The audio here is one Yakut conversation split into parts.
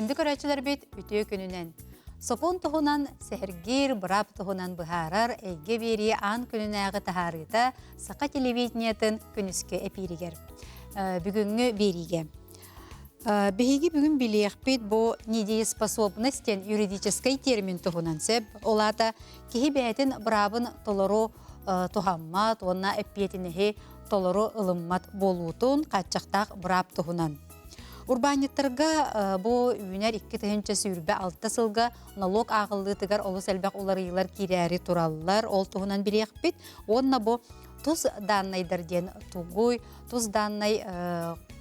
Күндү көрөөччүлэрбит үтүө күнүнэн! Сокуон туһунан сэһэргиир, быраап туһунан быһаарар эйгэ биэрии аан күнүнээҕи таһаарыыта Саха телевидениетын күнүскү эпииригэр. Бүгүҥҥү биэриигэ. Биһиги бүгүн билиэхпит бу недееспособность диэн юридическай термин туһунан сөп. Ол аата киһи бэйэтин быраабын толору туһаммат уонна эппиэтинэһи толору ылыммат буолуутун хааччахтаах быраап туһунан. Урбаанньыттарга бу үүнэр 2026 сылга налог ааҕыллыытыгар олус элбэх уларыйыылар киирээри тураллар. Ол туһунан билиэхпит. Уонна бу тус дааннайдар диэн тугуй, тус дааннай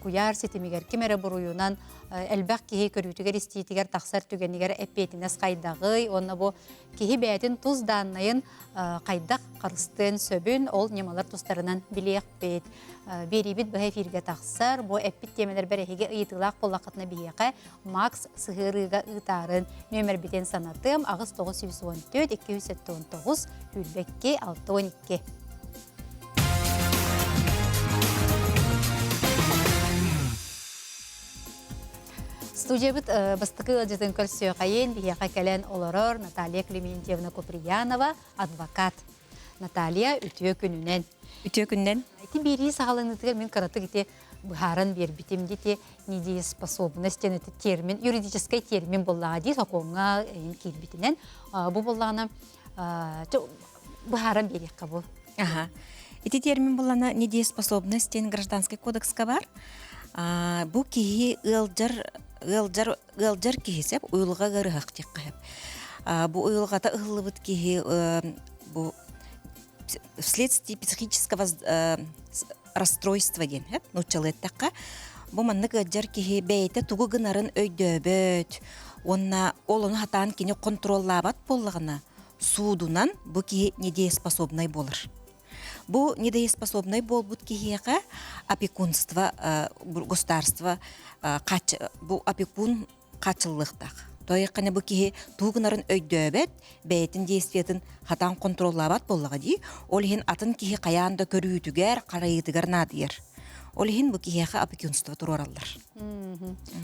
куйаар ситимигэр ким эрэ буруйунан элбэх киһи көрүүтүгэр-истиитигэр тахсар түгэнигэр эппиэтинэс хайдаҕый уонна бу киһи бэйэтин тус дааннайын хайдах харыстыан сөбүн ол ньымалар тустарынан билиэхпит. Биэриибит быһа эфиргэ тахсар. Бу эппит тиэмэлэрбэр эһиги ыйытыылаах буоллаххытына биһиэхэ Макс сыһыарыыга ыытаарын нүөмэрбитин санатыам 8914 279 22 62. Студиябыт бастакы ыалдьытын көрсүөхэйин биһиэхэ кэлэн олорор Наталья Клементьевна Куприянова, адвокат. Наталья, үтүө күнүнэн. Үтүө күннэн. Ити биэрии саҕаланыытыгар мин кыратык ити быһааран биэрбитим дии недееспособность диэн ити термин, юридическай термин буоллаҕа дии сокуоҥҥа эйин киирбитинэн. Бу буоллаҕына быһааран биэриэххэ бу. Аха. Ити термин буллана недееспособность диэн гражданский кодекска бар. Бу киһи ыалдьар ыалдьар ыалдьар киһи сеп уйулҕа ыарыһах диэххэ сөп. Бу уйулҕата ыһыллыбыт киһи бу вследствие психического расстройства диэн сөп нууччалыы эттэххэ бу маннык ыалдьар киһи бэйэтэ тугу гынарын өйдөөбөт уонна ол ону хатаан кини хонтуруоллаабат буоллаҕына суудунан бу киһи недееспособнай буолар. Бу недееспособнай буолбут киһиэхэ опекунство государство бу опекун хааччыллыахтаах. Тойоххана бу киһи тугу гынарын өйдөөбөт, бэйэтин действиятын хатаан контроллаабат буоллаҕа дии. Ол иһин атын киһи хайаан да көрүүтүгэр, харайыытыгар наадыйар. Ол иһин бу киһиэхэ опекунство туруораллар.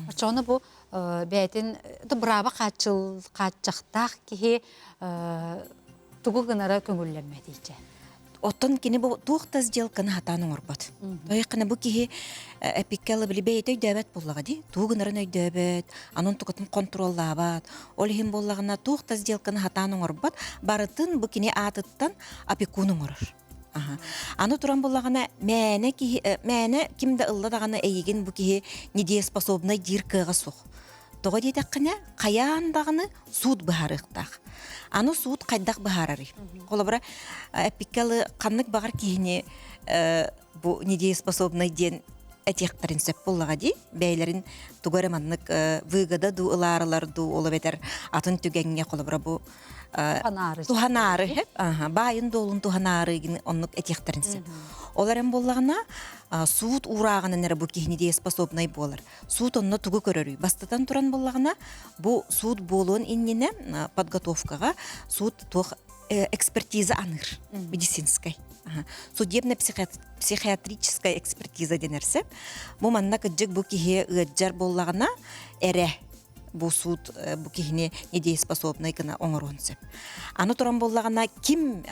Оччоҕуна бу бэйэтин бырааба хааччахтаах киһи тугу гынара көҥүллэммэтийчэ. Оттон кини бу туох да сделканы хатаан оҥорбот. Тойоххына бу киһи эпиккэ ылы бэйэтэ өйдөөбөт буоллаҕа дии. Тугу гынарын өйдөөбөт, анын тукатын контроллаабат. Ол иһин буоллаҕына туох да сделканы хатаан оҥорбот, барытын бу кини аатыттан опекун оҥорор. Аны туран буллаҕына мээнэ киһи мээнэ ким да ылла даҕаны эйигин бу киһи недееспособнай диир кыаҕа суох. Тоҕо диэтэххинэ, хайаан даҕаны суут быһаарыахтаах. Аны суут хайдах быһаарарый? Холобура, эппиккэ ылы ханнык баҕар киһини бу недееспособнай диэн этиэхтэрин сөп буоллаҕа дии. Бэйэлэрин тугу эрэ маннык выгода дуу ылаарылар дуу, ол эбэтэр атын түгэҥҥэ холобура бу туһанаары баайын дуолун туһанаары оннук этиэхтэрин сөп. Ол эрэн буоллаҕына суут уурааҕынан эрэ бу киһи недееспособнай буолар. Суут онно тугу көрөрүй? Бастатан туран буоллаҕына бу суут буолуон иннинэ подготовкаҕа суут туох экспертиза аныыр медицинскай. Судебно-психиатрическая экспертиза дэнэр сөп. Бу манна кырдьык бу киһи ыалдьар буоллаҕына эрэ бу суут бу киһини недееспособнай гына оҥоруон сөп. Аны туран буоллаҕына ким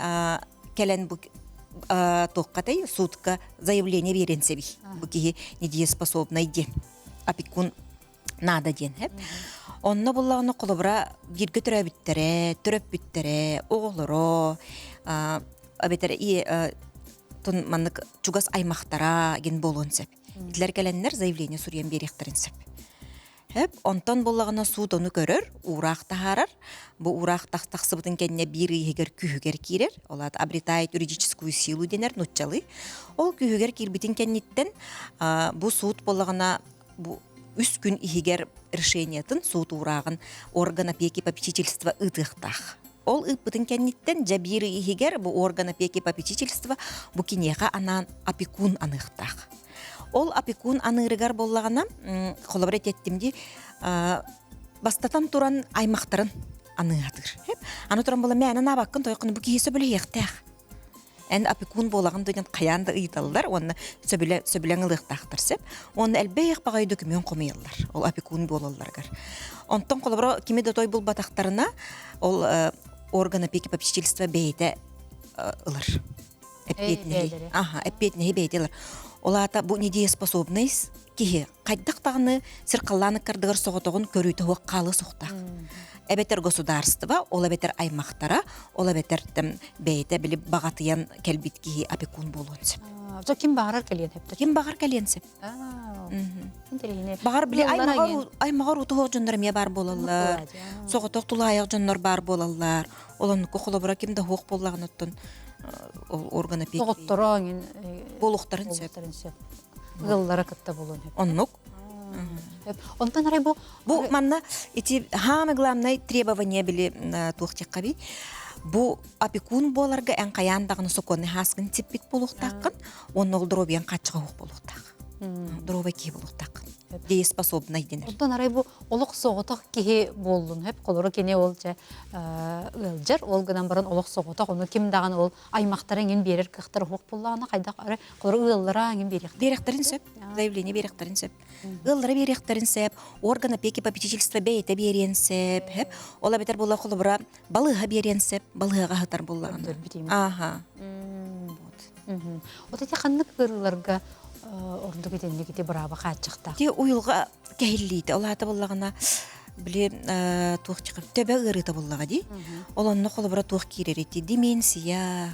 кэлэн бу туоххатай суутка заявление биэриэн сөбүй бу киһи недееспособнай диэн опекун наада диэн хэп. Онно буллаҕына холобура бииргэ төрөөбүттэрэ, төрөппүттэрэ, оҕолоро эбэтэр тун маннык чугас аймахтара гин буолуон сөп. Итилэр кэлэннэр заявление суруйан биэриэхтэрин сөп. Хөп, онтон буллаҕына суут ону көрөр, уураах таһаарар. Бу уураах тахсыбытын кэннэ биир ый иһигэр күүһүгэр киирэр. Ол аата обретает юридическую силу дэнэр нуччалыы. Ол күүһүгэр киирбитин кэнниттэн бу суут буоллаҕына бу үс күн иһигэр решениетын суут уурааҕын орган опеки попечительства ыытыахтаах. Ол ыыппытын кэнниттэн дьэ биир ый иһигэр бу орган опеки попечительства бу киниэхэ анаан опекун аныахтаах. Ол опекун аныырыгар буоллаҕына, холобур этиэттим дии, бастатан туран аймахтарын аныатыр. Аны туран була мээнэ наабаккын тойоххуну бу киһи сөбүлэһиэхтээх. Эн опекун буолаҕын диэн хайаан да ыйыталлар уонна сөбүлэ сөбүлэҥ ылыахтаахтар сөп. Уонна элбэх баҕайы документ хомуйаллар ол опекун буолалларыгар. Онтон холобура кими да той булбатахтарына ол орган опеки попечительства бэйэтэ ылар. Эппиэтинэһи. Аха, эппиэтинэһи бэйэтэ ылар. Ол аата бу недееспособный киһи хайдах даҕаны сир халлаан ыккардыгар соҕотоҕун көрүүтэ суох хаалыа суохтаах. Эбэтэр государство, ол эбэтэр аймахтара, ол эбэтэр бэйэтэ били баҕатыйан кэлбит киһи опекун буолуон сөп. Жо ким баҕарар кэлиэн сөп. Ким баҕар кэлиэн сөп. Баҕар били аймаҕар утуһуох дьоннор эмиэ баар буолаллар. Соҕотох тулаайах дьоннор баар буолаллар. Ол оннуку холобура ким да суох буоллаҕына оттон ол орган опеки. Соҕотторо буолуохтарын сөп. Ыаллара кытта буолуон сөп. Оннук. Онтон арай бу Бу манна ити самое главное требование били туох диэххэ бу опекун буоларга эн хайаан даҕаны сокуоннай хааскын сиппит буолуохтааххын уонна ол доруобуйаҥ хааччаҕа суох буолуохтаах. Здоровый киһи буолуохтааххын. Дееспособный дэнэр. Онтон арай бу олох соҕотох киһи буоллун хөп холоро кини ол дьэ ыалдьар ол гынан баран олох соҕотох ону ким даҕаны ол аймахтара иҥин биэрэр кыахтара суох буоллаҕына хайдах эрэ холоро ыаллара иҥин биэриэхтэрин Биэриэхтэрин сөп. Заявление биэриэхтэрин сөп. Ыаллара биэриэхтэрин сөп, орган опеки попечительства бэйэтэ биэриэн сөп, хөп. Ол эбэтэр буолла холобура балыыһа биэриэн сөп, балыыһаҕа аһатар буоллаҕына. Ааха. Вот. Вот эти ханнык ыарыыларга ордук итинник ити бырааба хааччахтаах? Ти уйулҕа кэһиллиитэ, ол аата буоллаҕына били туох төбө ыарыыта буоллаҕа дии. Ол онно холобура туох киирэр ити деменция,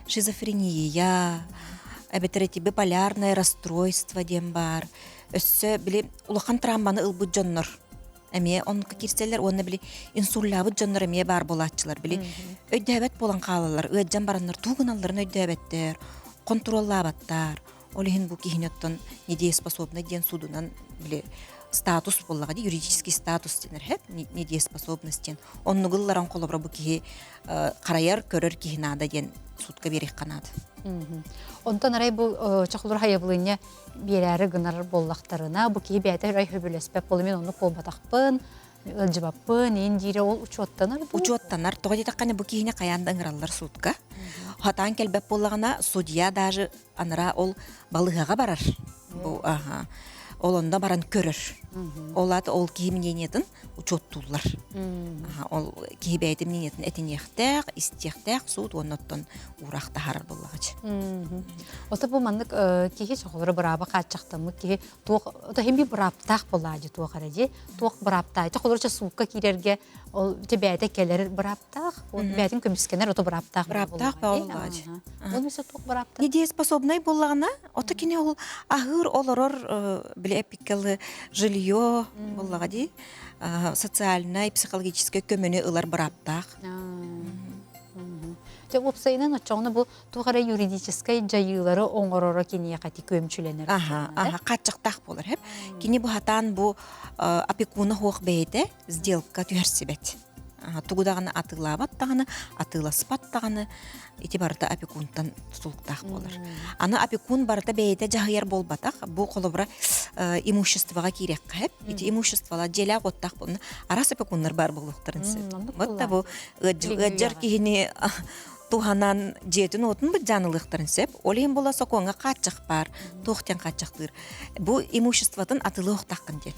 шизофрения, эбэтэр ити биполярное расстройство диэн баар. Өссө били улахан травманы ылбыт дьоннор эмиэ оннукка киирсэллэр уонна били инсуллаабыт дьоннор эмиэ баар буолааччылар били өйдөөбөт буолан хаалаллар ыалдьан бараннар тугу гыналларын өйдөөбөттөр хонтуруоллаабаттар ол иһин бу киһини оттон недееспособный диэн судунан били статус буоллаҕа дии юридический статус дэнэр һэп недееспособность диэн оннугу ылларан холобура бу киһи харайар көрөр киһи наада диэн судка биэриэххэ наада Онтон арай бу чохолур хайабылыынньа биэрээри гынар буоллахтарына, бу киһи бэйэтэ арай сөбүлэспэт буолла, мин оннук буолбатахпын, ыалдьыбаппын, иин диирэ ол учуоттанар дуу? Учуоттанар. Тоҕо диэтэххинэ бу киһини хайаан да ыҥыраллар судка. Хатаан кэлбэт буоллаҕына, судья даже анараа ол балыыһаҕа барар. Бу аха. Ол онно баран көрөр. Ол аата ол киһи мнениетын учуоттууллар. Ол киһи бэйэтин мнениетын этиниэхтээх, истиэхтээх суут уонна оттон уураах таһаарар буоллаҕа. Ото бу маннык киһи соҕолоро бырааба хааччахтаммыт киһи туох ото хим би бырааптаах буолаадьы туох эрэ дии туох бырааптаах ити холоро суукка киирэргэ ол ити бэйэтэ кэлэр бырааптаах ол бэйэтин көмүскэнэр ото бырааптаах бырааптаах буоллаҕа Ол өссө туох бырааптаах недееспособнай буоллаҕына Ото кини ол аһыыр олорор били эпиккалы жилье буоллаҕа дии социальнай психологическай көмөнү ылар бырааптаах. Дьэ уопсайынан оччоҕуна бу туох эрэ юридическай дьайыылары оҥороро киниэхэ ити күөмчүлэнэр. Аха, аха, хааччахтаах буолар хэп. Кини бу хатаан бу опекуна хуох бэйэтэ сделка түһэрсибэт. Тугу даҕаны атыылаабат даҕаны, атыыласпат даҕаны ити барыта опекунтан тутулуктаах буолар. Аны опекун барыта бэйэтэ дьаһайар буолбатах. Бу холобура имуществоҕа киириэххэ сөп. Ити имуществола дьиэлээх уоттаах буолна. Араас опекуннар баар буолуохтарын сөп. Вот да бу ыалдьар киһини туһанан дьиэтин уотун быдьаан ылыахтарын сөп. Ол иһин була сокуоҥҥа хааччах баар. Туох диэн хааччахтыыр. Бу имуществотын атылыахтааххын диэн.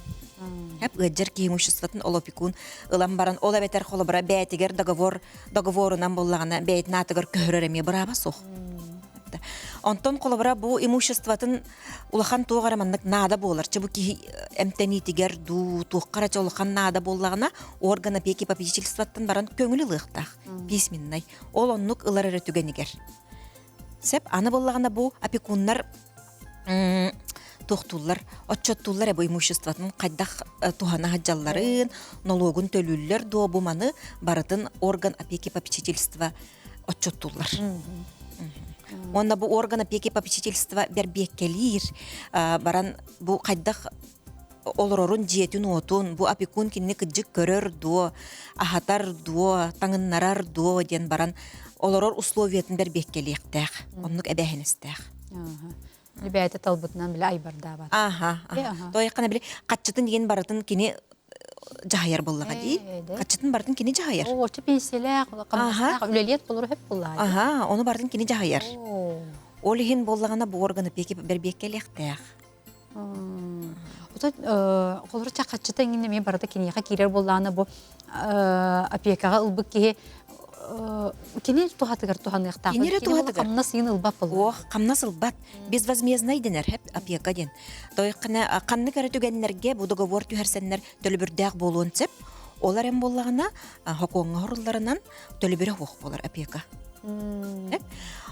Эп ыалдьар киһи имуществотын ол опекун ылан баран ол эбэтэр холобура бэйэтигэр договор договорунан буоллаҕына бэйэтин аатыгар көһөрөр эмиэ бырааба суох. Онтон холобура бу имуществотын улахан туох эрэ маннык наада буолар. Чэ бу киһи эмтэниитигэр дуу туохха эрэ улахан наада буоллаҕына орган опеки попечительствоттан баран көҥүл ылыахтаах письменнай. Ол оннук ылар эрэ түгэнигэр. Сеп аны буоллаҕына бу опекуннар туохтууллар, отчоттууллар бу имуществотын хайдах туһана сылдьалларын, нолуогун төлүүллэр дуо бу маны барытын орган опеки попечительства отчоттууллар. Уонна бу орган опеки попечительства бэрбиэккэлиир баран бу хайдах олорорун дьиэтин-уотун, бу опекун кинини кыдьык көрөр дуо, аһатар дуо, таҥыннарар дуо диэн баран олорор условиятын бэрбиэккэлиэхтээх, оннук эбээһинэстээх. Бэйэтэ талбытынан бile айбардаабат. Аха. Тоойаххана били хаччытын диэн барытын кини. дьаһайар буоллаҕа дии. Хаччытын барытын кини дьаһайар. Оо, оччо пенсиялээх, хамнастаах, үлэлиэт болоро хөп буоллаҕа. Аха, ону барытын кини дьаһайар. Ол иһин буоллаҕына бу орган опеки бэрбиэккэлиэхтээх. Ото холоро чахаччыта иҥин эмиэ барыта киниэхэ киирэр буоллаҕына бу опекаҕа ылбыт киһи кини туһатыгар туһаныахтаах. Кини эрэ туһатыгар. Хамнас иин ылбат буолла. Ох, хамнас ылбат. Безвозмездный дэнэр опека диэн. Тойхана ханнык эрэ түгэннэргэ бу договор түһэрсэннэр төлөбүрдээх буолуон сөп. Ол эрэн буоллаҕына хокуоҥҥа хорулларынан төлөбүрэ суох буолар опека.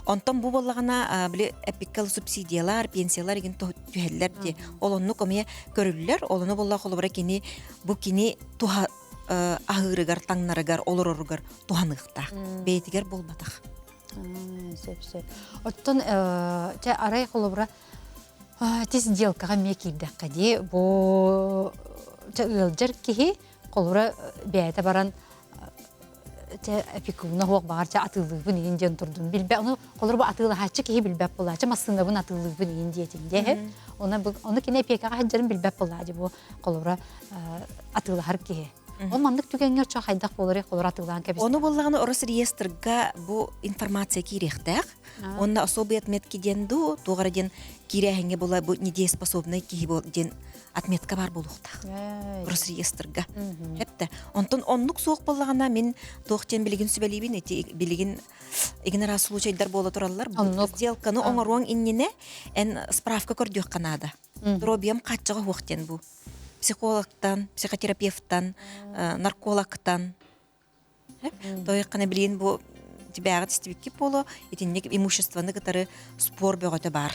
Онтон бу буоллаҕына били эпиккэл субсидиялар, пенсиялар игин түһэллэр дии. Ол оннук эмиэ көрүллэр. Ол ону буолла холобура кини бу кини туһа аһыырыгар, таҥнарыгар, олороругар туһаныахтаах. Бэйэтигэр буолбатах. Сөп, сөп. Оттон чэ арай холобура тис сделкаҕа эмиэ киирдэххэ дии бу чэ ыалдьар киһи холобура бэйэтэ баран чэ опекуна суох баҕар чэ атыылыыбын иин диэн турдум билбэт ону холобура бу атыылаһааччы киһи билбэт буолааччы массыынабын атыылыыбын иин диэтин диэһэ оны ону кини опекаҕа сылдьарын билбэт буолаа дии бу холобура атыылаһар киһи ол маннык түгэҥҥэ оччо хайдах буоларый холобура атыылаан кэбистэ Ону буоллаҕына Росреестрга бу информация киириэхтээх. Онно особый отметки диэн дуу, туох эрэ диэн киирээһиҥҥэ була бу недееспособный киһи диэн отметка баар буолуохтаах. Росреестрга. Эптэ. Онтон оннук суох буоллаҕына мин туох диэн билигин сүбэлиибин ити билигин игин араас случайдар буола тураллар. Сделканы оҥоруоҥ иннинэ эн справка көрдүөххэ наада. Дробиям хааччаҕа суох диэн бу. Психологтан, психотерапевтан, наркологтан Тойхана билигин бу тибээҕит истибиккит буолуо, итинник имуществоны кытары спор бөҕөтө баар.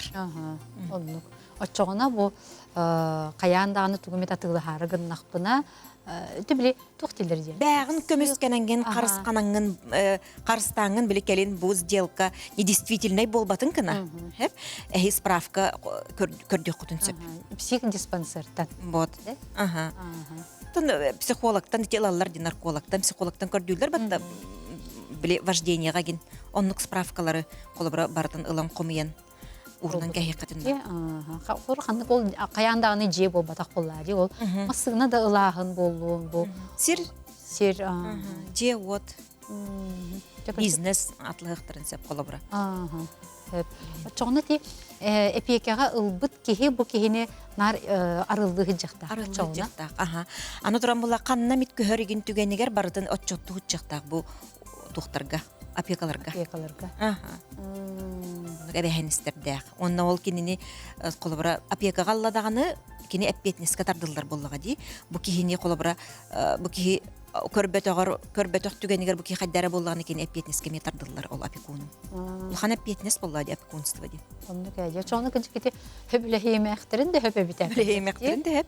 Оннук. Оччоҕуна бу хайаан даҕаны тугу эмит атыылаһаары гыннахпына, ити били туох дииллэр диэн. Бээҕин көмүскэнэҥҥин, харысханаҥҥын, харыстааҥҥын били кэлин бу сделка недействительнай буолбатын гына. Эһи справка көрдүөххүтүн сөп. Психдиспансертан. Вот. Ага. Психологтан ити ылаллар ди наркологтан, психологтан көрдүүллэр батта били вождениеға гин оннук справкалары холобура барытын ылан хомуйан уурунан кэһиэххитин Хор ханнык ол хайаан даҕаны дьиэ буолбатах буоллаа дии ол массыына да ылааһын буоллун бу сир сир дьиэ уот бизнес атлыһыктарын сөп холобура Оччоҕуна ти эпиэкэҕэ ылбыт киһи бу киһини наар арыллыы сылдьыахтаах. Арыллыы сылдьыахтаах. Аха. Аны туран була ханна мит көһөр игин түгэнигэр барытын отчоттуу сылдьыахтаах бу туохтарга, опекаларга. Опекаларга. Аха. Эбэһэнистердээх. Онно ол кинини холобура опекаҕа алла даҕаны кини эппиэтинэскэ тардыллар буоллаҕа дии. Бу киһини холобура бу киһи көрбөтөҕөр көрбөтөх түгэнигэр бу киһи хайдара буоллаҕына кини эппиэтинэскэ эмиэ тардыллар ол опекуну. Улахан эппиэтинэс буолла дии опекунство диэн. Оннук ээ. Дьэ чону кыдьыкити хөбүлэһиэмэхтэрин да хөп эбитэ. Хөбүлэһиэмэхтэрин да хөп.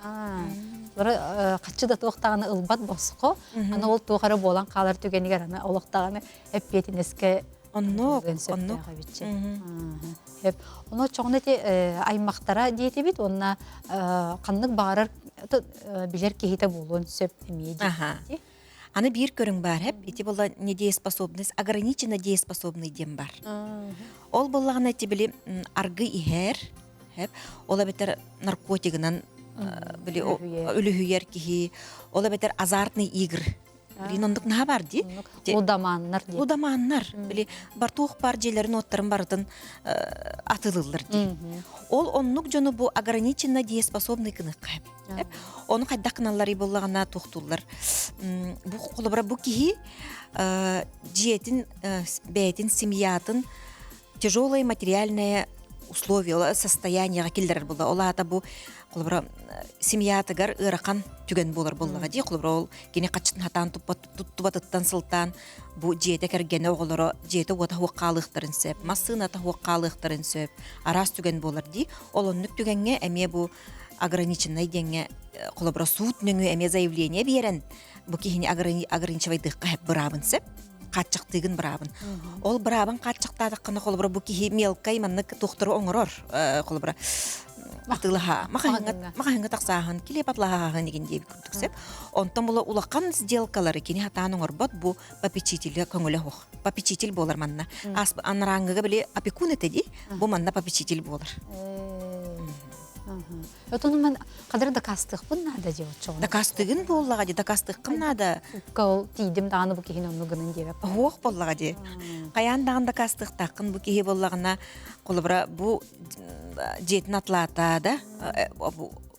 Бары хаччы да туохтаҕына ылбат босхо. Аны ол туох эрэ буолан хаалар түгэнигэр аны олохтаҕына эппиэтинэскэ Оннук, оннук. Хөп. Ону чоҕуна ити аймахтара диэтибит уонна ханнык баҕарар билэр киһитэ буолуон сөп эмиэ диэти. Аны биир көрүҥ баар хэп ити була недееспособность ограниченно дееспособный диэн бар. Ол буоллаҕына ити били аргы иһэр хэп ол эбэтэр наркотигынан били үлүһүйэр киһи ол эбэтэр азартный игр Билин оннук наһаа бар дии. Лудамааннар дии. Лудамааннар. Били бар туох бар дьиэлэрин уоттарын барытын атылыллар дии. Ол оннук дьону бу ограниченно дееспособный гыныахха эп. Ону хайдах гыналлар буоллаҕына туохтууллар. Бу холобура бу киһи дьиэтин бэйэтин семьятын тяжелое материальное условие состояниеға киллэрэр буолла. Ол аата бу холобура семьятыгар ыарахан түгэн буолар буоллаҕа дии. Холобура ол кини хаччытын хатаан туттубатыттан сылтаан бу дьиэтэ кэргэнэ оҕолоро дьиэтэ уота суох хаалыахтарын сөп, массыыната суох хаалыахтарын сөп, араас түгэн буолар дии. Ол оннук түгэҥҥэ эмиэ бу ограниченнай диэҥҥэ холобура суут нөҥүө эмиэ заявление биэрэн бу киһини ограничивайдыахха быраабын сөп хааччахтыыгын быраабын. Ол быраабын хааччахтаатаххына холобура бу киһи мелкай маннык туохтары оҥорор холобура атыылаһа маҕаһыҥҥа тахсааһын килиэп атлаһааһын игин диэбит курдук сөп. Онтон була улахан сделкалары кини хатаан оҥорбот бу попечителгэ көҥүлэ суох. Попечитель буолар манна. Анарааҥҥыга били опекун этэ дии, бу манна попечитель буолар. Отон мен кадыр дакаастыахпын наада дии оччоҕуна. Дакаастыгын буоллаҕа дии, дакаастыаххын наада. Укка ол тиийдим даҕаны бу киһини онну гынын диэбэп. Оһуох буоллаҕа дии. Хайаан даҕаны дакаастыахтааххын бу киһи буоллаҕына, холобура бу дьиэтин атлаата да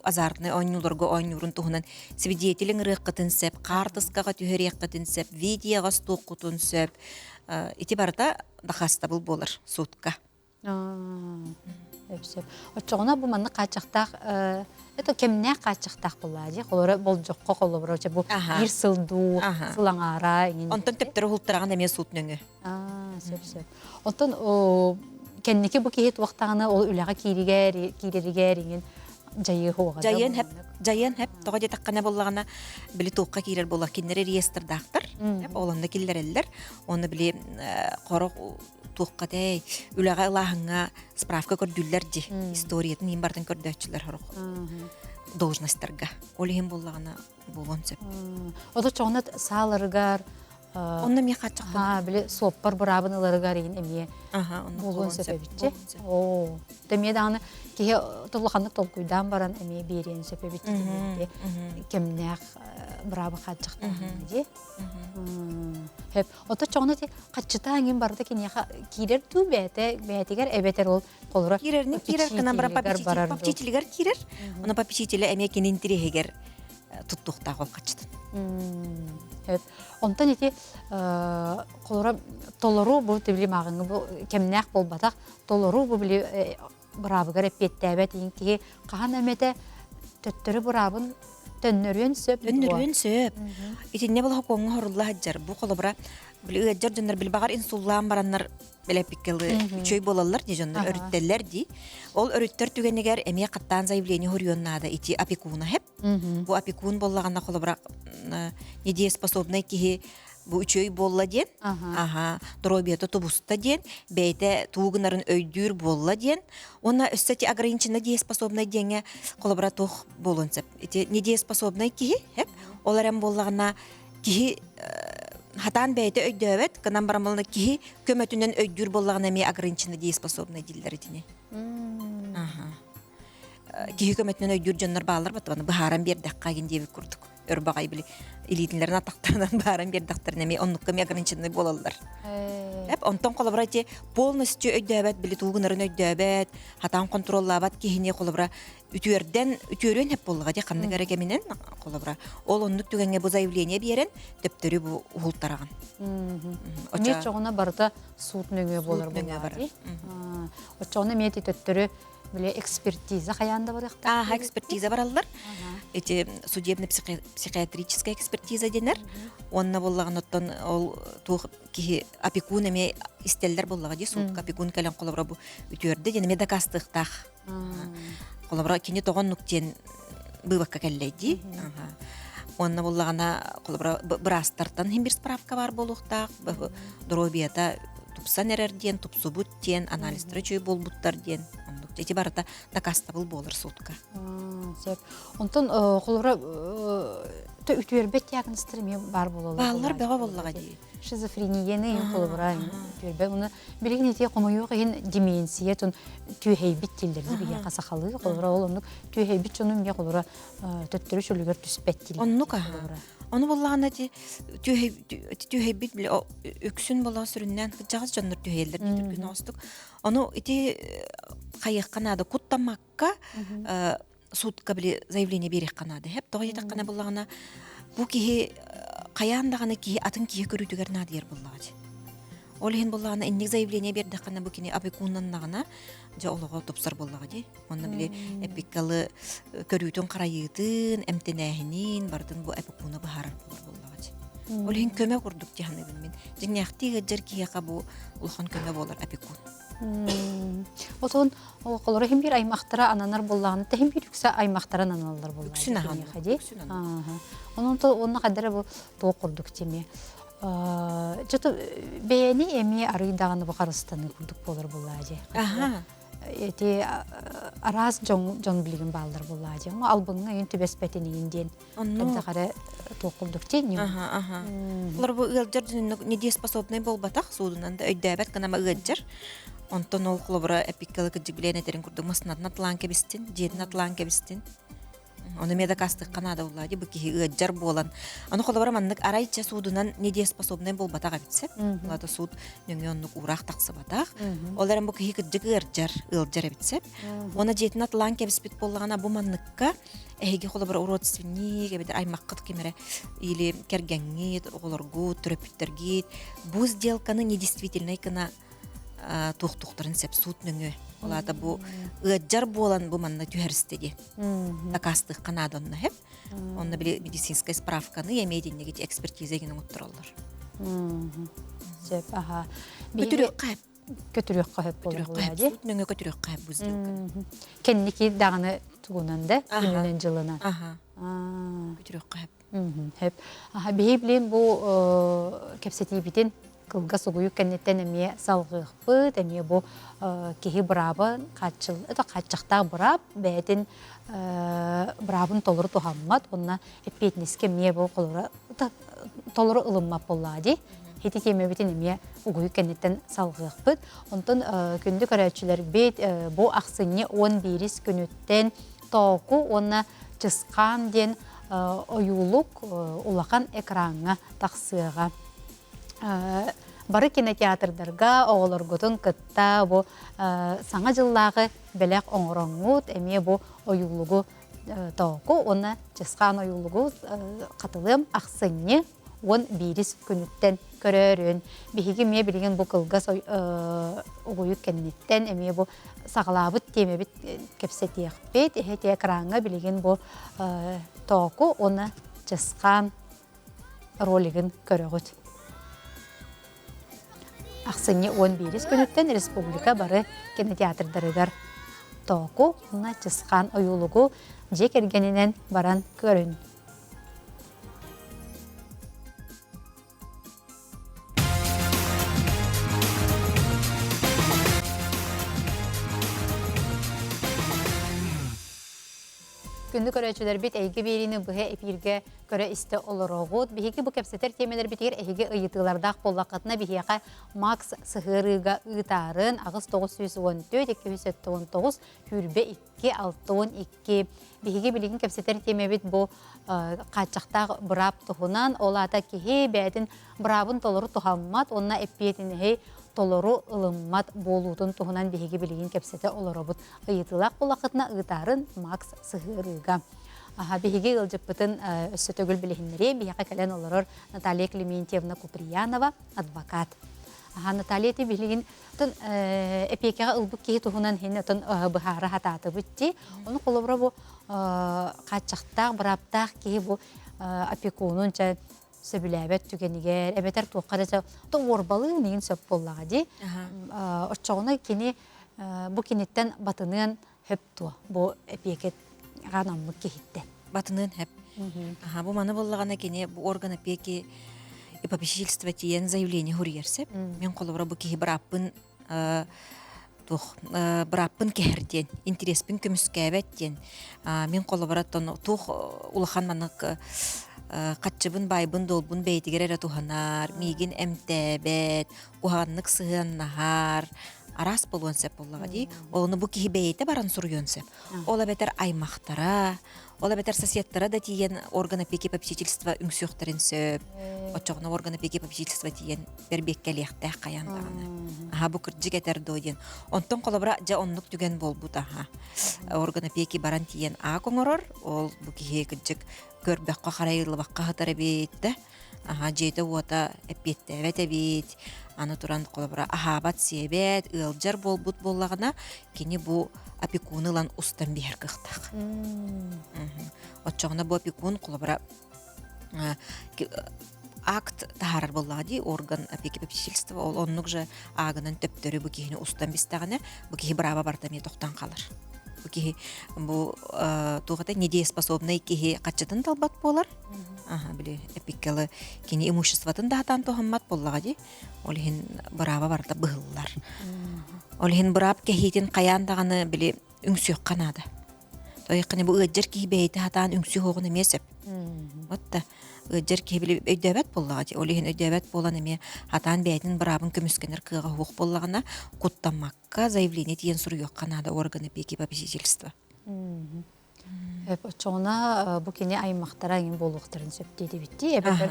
азартнай оонньууларга оонньуурун туһунан свидетель ыҥырыаххытын сөп, хаартыскаҕа түһэриэххитин сөп, видеоҕа устуоххутун сөп. Ити барыта дакаастабыл буолар суутка. Сөп. Оччоҕуна бу маннык хааччахтаах это кэмнээх хааччахтаах буоллаа дии. Холоро болдьоххо холобура бу биир сыл дуу, сыл аҥаара иҥин. Онтон төптөрү уһултараҕын эмиэ суут нөҥүө. Сөп сөп. Оттон кэнники бу киһи туохтаҕына ол үлэҕэ кииригэр киирэригэр иҥин дьайыы хуоҕа. Дьайыан хэп, дьайыан хэп. Тоҕо диэтэххинэ буоллаҕына били туохха киирэр буолла кинилэр реестрдаахтар. Ол онно киллэрэллэр. Онно били хорох туохха тэй үлэҕэ ылааһыҥҥа справка көрдүүллэр дии историятын иһин барытын көрдөөччүлэр сорох должностарга ол иһин буоллаҕына буолуон сөп Ото чоҕуна сааларыгар онно эмиэ хааччахтан били суоппар быраабын ыларыгар иһин эмиэ буолуон сөп эбитчи оо эмиэ даҕаны киһи улаханнык толкуйдаан баран эмиэ биэриэн сөп эбит кэмнээх быраабы хааччахтааһын дии Хөп. Ото чоҕуна ти хаччыта аңын барыта киниэхэ киирэр дуу бэйэтэ бэйэтигэр эбэтэр ол холура киирэрин киирэр гынан баран попечителигэр киирэр. Ону попечителэ эмиэ кини интириэһигэр туттуохтаах ол хаччытын. Хөп. Онтон ити холура толору бу тибили мааҕыҥҥы бу кэмнээх буолбатах толору бу били быраабыгар эппиэттээбэт иин киһи хаһан эмэтэ төттөрү быраабын төннөрүөн сөп Төннөрүөн сөп. Итиннэ бұл хокуоҥҥа хорулла сылдьар. Бу холобура били ыалдьар дьоннор били баҕар инсуллаан бараннар бэлэппиккэлы үчүгэй буолаллар дии дьоннор өрүттэллэр дии. Ол өрүттэр түгэнигэр эмиэ хаттаан заявление хоруйуон наада ити опекуна хэп. Бу опекун буоллаҕына холобура недееспособнай киһи бу үчүгэй буолла диэн, аха, доруобуйата тубуста диэн, бэйэтэ тугу гынарын өйдүүр буолла диэн, уонна өссө ити ограниченно дееспособнай диэҥҥэ холобура туох буолуон сөп. Ити недееспособнай киһи, хэп, ол эрэн буоллаҕына киһи хатаан бэйэтэ өйдөөбөт, гынан баран буоллаҕына киһи көмөтүнэн өйдүүр буоллаҕына эмиэ ограниченно дееспособнай дииллэр итини. Аха. Киһи көмөтүнэн өйдүүр дьоннор бааллар баттабаны быһааран биэрдэххэ гин диэбит курдук. өр баҕай били илиитинлэрин атахтарынан бааран биэрдэхтэринэ эмиэ оннукка эмиэ ограниченный буолаллар. Эп онтон холобура ити полностью өйдөөбөт били тугу гынарын өйдөөбөт, хатаан контроллаабат киһини холобура үтүөрдэн үтүөрүөн хэп буоллаҕа дии ханнык эрэ кэминэн холобура ол оннук түгэҥҥэ бу заявление биэрэн төптөрү бу уһултараҕын. Эмиэ чоҕуна барыта суут нөҥүө буолар буоллаҕа дии. Оччоҕуна эмиэ ити төттөрү Били экспертиза хайаан да барыахтаах. Ааха экспертиза бараллар. Эти судебно-психиатрическая экспертиза дэнэр. Уонна буоллаҕына оттон ол туох киһи опекун эмиэ истэллэр буоллаҕа дии суутка опекун кэлэн холобура бу үтүөрдэ диэн эмиэ дакаастыахтаах. Холобура кини тоҕоннук диэн быыбакка кэллэй дии. Уонна буоллаҕына холобура быраастартан иһин бир справка баар буолуохтаах. Доруобуйата тупсан эрэр диэн, тупсубут диэн, анализтара үчүгэй буолбуттар диэн. Оннук ити барыта дакаастабыл буолар суутка. Сөп. Онтон холобура үтүөрбэт диагнозтар эмиэ баар буолаллар. Бааллар бөҕө буоллаҕа дии. Шизофренияны холобура үтүөрбэт. Уну билигин ити хомойуох иһин деменция тун түөһэйбит дииллэр дии биһиэхэ сахалыы. Холобура ол оннук түөһэйбит дьону эмиэ холобура төттөрү чөлүгэр түспэт дииллэр. Оннук аха. Ону буоллаҕына ити түөһэйбит били үксүн буоллаҕа сүрүннээн кырдьаҕас дьоннор түһэйэллэр дии түргэн оҕустук. Ону ити хайыахха наада куттаммакка суутка били заявление биэриэххэ наада. Хэп тоҕо диэтэххинэ буоллаҕына бу киһи хайаан даҕаны киһи атын киһи көрүүтүгэр наадыйар буоллаҕа дии. Ол иһин буоллаҕына инник заявление биэрдэххинэ бу кини опекуннаннаҕына дьэ олоҕо тупсар буоллаҕа дии. Онно били эпикалы көрүүтүн-харайыытын, эмтэнээһинин барытын бу эпикуна быһаарар буолар буоллаҕа дии. Ол иһин көмө курдук дии саныыбын мин. Дьиҥнээхтии ыалдьар киһиэхэ бу улахан көмө буолар опекун. Отон олору иһин биир аймахтара ананар буоллаҕына, тэһин биир үксэ аймахтара ананаллар буоллаҕа. Үксүн ахан. Үксүн Онон онно хадара бу туох курдук тими. Чото бэйэни эмиэ арый даҕаны бу харыстаныы курдук буолар буоллаа дии. Аха. Ити араас дьон дьон билигин бааллар буоллаа дии. Ону албыҥҥа ыйын түбэспэтин иин диэн хайдах эрэ туох курдук дии. Аха, аха. Олор бу ыалдьар дьонуннук недееспособнай буолбатах, суудунан да өйдөөбөт гынама ыалдьар. Онтон ол холобура эпиккалы кырдьык билэн этэрин курдук массыынатын атылаан кэбистин, дьиэтин атылаан кэбистин. Ону эмиэ дакаастыахха наада буоллаа дии, бу киһи ыаддьар буолан. Аны холобура маннык арай-ча суудунан недееспособнай буолбатах эбит сөп. Улаата суут нөҥүө оннук уураах тахсыбатах. Ол эрэн бу киһи кырдьык ыардьар, ыалдьар эбит сөп. Уонна дьиэтин атылаан кэбиспит буоллаҕына бу манныкка эһиги холобура родственник эбэтэр аймаххыт ким эрэ или кэргэҥҥит, оҕолоргут, төрөппүттэргит бу сделканы недействительнай гына туохтуохтарын сөп суут нөҥүө. Ол аата бу ыаддьар буолан бу манна түһэристэ дии. Дакаастыахха наада онно сөп. Онно били медицинскэй справканы эмиэ итиннигит экспертиза гин оҥоттороллор. Сөп, аха. Көтүрүөххэ Көтүрүөххэ сөп буолуо дии. Суут нөҥүө көтүрүөххэ сөп бу сделканы. Кэнники даҕаны тугунан да, күнүнэн дьылынан. Аха. Көтүрүөххэ сөп. Сөп. Биһи билин бу кэпсэтиибитин кылгас угуйук кэнниттэн эмиэ салҕыахпыт, эмиэ бу киһи быраабын хааччахтаах быраап бэйэтин быраабын толору туһаммат уонна эппиэтинэскэ эмиэ бу толору ылыммат буоллаҕа дии. Ити тиэмэбитин эмиэ угуйук кэнниттэн салҕыахпыт. Онтон күндү көрөөччүлэрбит бу ахсынньы 11 күнүттэн Тооку уонна Чысхаан диэн ойуулук улахан экраҥҥа тахсыаҕа. Бары кинотеатрдарга оҕолоргутун кытта бу Саҥа дьыллааҕы бэлэх оҥороҥҥут эмиэ бу ойуулугу Тооку уонна Чысхаан ойуулугу хатылыам ахсынньы 11 күнүттэн көрөөрүн. Биһиги эмиэ билигин бу кылгас угуйук кэнниттэн эмиэ бу саҕалаабыт тиэмэбит кэпсэтиэхпит. Эһэти экраҥҥа билигин бу Тооку уонна Чысхаан ролигын көрөҕүт. Ахсынньы 11 күнүттэн республика бары кинотеатрдарыгар Тооку уонна Чысхаан ойуулугу дьиэ кэргэнинэн баран көрүн. Күндү көрөөччүлэрбит эйгэ биэриини быһа эпииргэ көрө-истэ олороҕут. Биһиги бу кэпсэтэр тиэмэлэрбитигэр эһиги ыйытыылардаах буоллаххытына биһиэхэ Макс сыһыарыыга ыытаарын 8914 279 22 62 Биһиги билигин кэпсэтэр тиэмэбит бу хааччахтаах быраап туһунан. Ол аата киһи бэйэтин быраабын толору туһаммат уонна эппиэтинэһи толору ылыммат буолуутун туһунан биһиги билигин кэпсэтэ олоробут. Ыйытыылаах буоллаххытына ыытаарын Макс сыһыарыыга. Биһиги ыалдьыппытын өссө төгүл билиһиннэриэм. Биһиэхэ кэлэн олорор Наталья Клементьевна Куприянова, адвокат. Наталья, ити билигин Оттон эпиэкэҕэ ылбыт киһи туһунан иһин отон быһаара сатаатыбыт дии. Ону холобура бу хааччахтаах, бырааптаах киһи бу опекунун чэ сөбүлээбэт түгэнигэр эбэтэр туохха да то уорбалыы миигин сөп буоллаҕа дии. Оччоҕуна кини бу киниттэн батыныан хөп дуо бу эпиэкэ анаммыт киһиттэн? Батыныан хөп. Аха, бу маны буоллаҕына кини бу орган опеки и попечительство тиийэн заявление суруйар сөп. Мин холобура бу киһи бырааппын туох бырааппын кэһэр диэн, интэриэспин көмүскээбэт диэн. Мин холобура туох улахан маннык хаччыбын байбын долбун бэйэтигэр эрэ туһанар, миигин эмтээбэт, куһаҕаннык сыһыаннаһар, араас буолуон сөп буоллаҕа дии. Ону бу киһи бэйэтэ баран суруйуон сөп. Ол эбэтэр аймахтара, ол эбэтэр соседтара да тиийэн орган опеки попечительства үҥсүөхтэрин сөп. Оччоҕуна орган опеки попечительства тиийэн бэрбиэккэлиэхтээх хайаан даҕаны. Аха бу кырдьык этэр дуо диэн. Онтон холобура дьэ оннук түгэн буолбут аха. Орган опеки баран тиийэн аак оҥорор, ол бу киһи кырдьык көрбөххө харайыллыбакка сытар эбит да Аһа, дьиэтэ-уота эппиэттээбэт эбит, аны туран холобура аһаабат-сиэбэт, ыалдьар буолбут буоллаҕына, кини бу опекуну ылан устан биһэр кыахтаах. Оччоҕуна бу опекун холобура акт таһаарар буоллаҕа дии, орган опеки попечительства, ол оннук же аагынан төптөрү бу киһини устан бистэҕинэ, бу киһи бырааба барыта эмиэ тохтон хаалар. Бу киһи бу туох это недееспособный киһи хаччытын талбат буолар, Аха, били эпиккалы кини имуществотын да хатаан туһаммат буоллаҕа дии. Ол иһин бырааба барыта быһыллар. Ол иһин быраап кэһиитин хайаан даҕаны били үҥсүөххэ наада. Тойханы бу ыаддьар киһи бэйэтэ хатаан үҥсүү хоҕун эмиэ сөп. Вот да. Ыалдьар киһи били өйдөөбөт буоллаҕа дии. Ол иһин өйдөөбөт буолан эмиэ хатаан бэйэтин быраабын көмүскэнэр кыаҕа суох буоллаҕына, куттаммакка заявление тиийэн суруйуохха наада орган опеки попечительства. Оччоҕуна бу кини аймахтара эҥин буолуохтарын сөп диэбиттии эбэтэр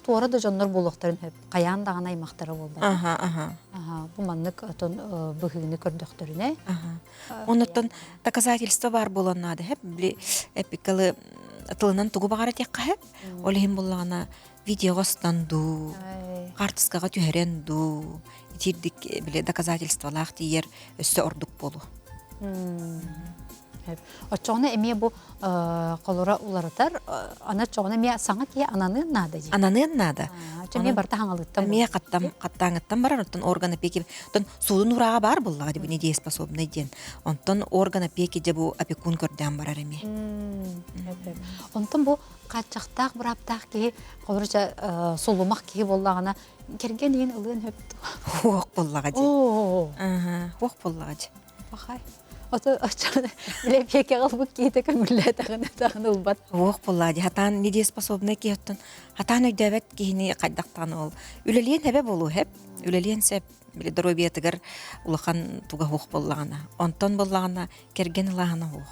туора да дьоннор буолуохтарын сөп хайаан даҕаны аймахтара буолбатах. Аха, аха. Аха, бу маннык отон быһыыны көрдөхтөрүнэ. Аха. Оннуттан доказательство баар буолуон наада хэп били эпикалы тылынан тугу баҕара диэххэ хэп. Ол иһин буллаҕына видеоҕа устан дуу, хаартыскаҕа түһэрэн дуу, итирдик били доказательстволаах тиийэр өссө ордук буолуо. Оччоҕуна эмиэ бу холура уларытар, аны оччоҕуна эмиэ саҥа киһи ананыан наада дии. Ананыан наада. Оччо эмиэ барыта хаҥалыттан Эмиэ хаттам хаттааҥыттан барар, оттон орган опеки оттон суудун урааҕа баар буоллаҕа дии бу недееспособный диэн. Онтон орган опеки дьэ бу опекун көрдөөн барар эмиэ. Онтон бу хааччахтаах бырааптаах киһи холоруча сулумах киһи буоллаҕына кэргэн иин ылыан сөп Хуох буоллаҕа дии. Хуох буоллаҕа дии. Пахай. Ото оччоҕуна бile пиэкэҕэ ылбыт киһитэ көҥүллээтэҕинэ даҕаны ылбат. Уох буоллаа дии. Хатаан недееспособнай киһи оттон хатаан өйдөөбөт киһини хайдах даҕаны ол үлэлиэн эбэ буолуо хэп. Үлэлиэн сөп. Били доруобуйатыгар улахан туга суох буоллаҕына. Онтон буоллаҕына кэргэн ылааһына суох.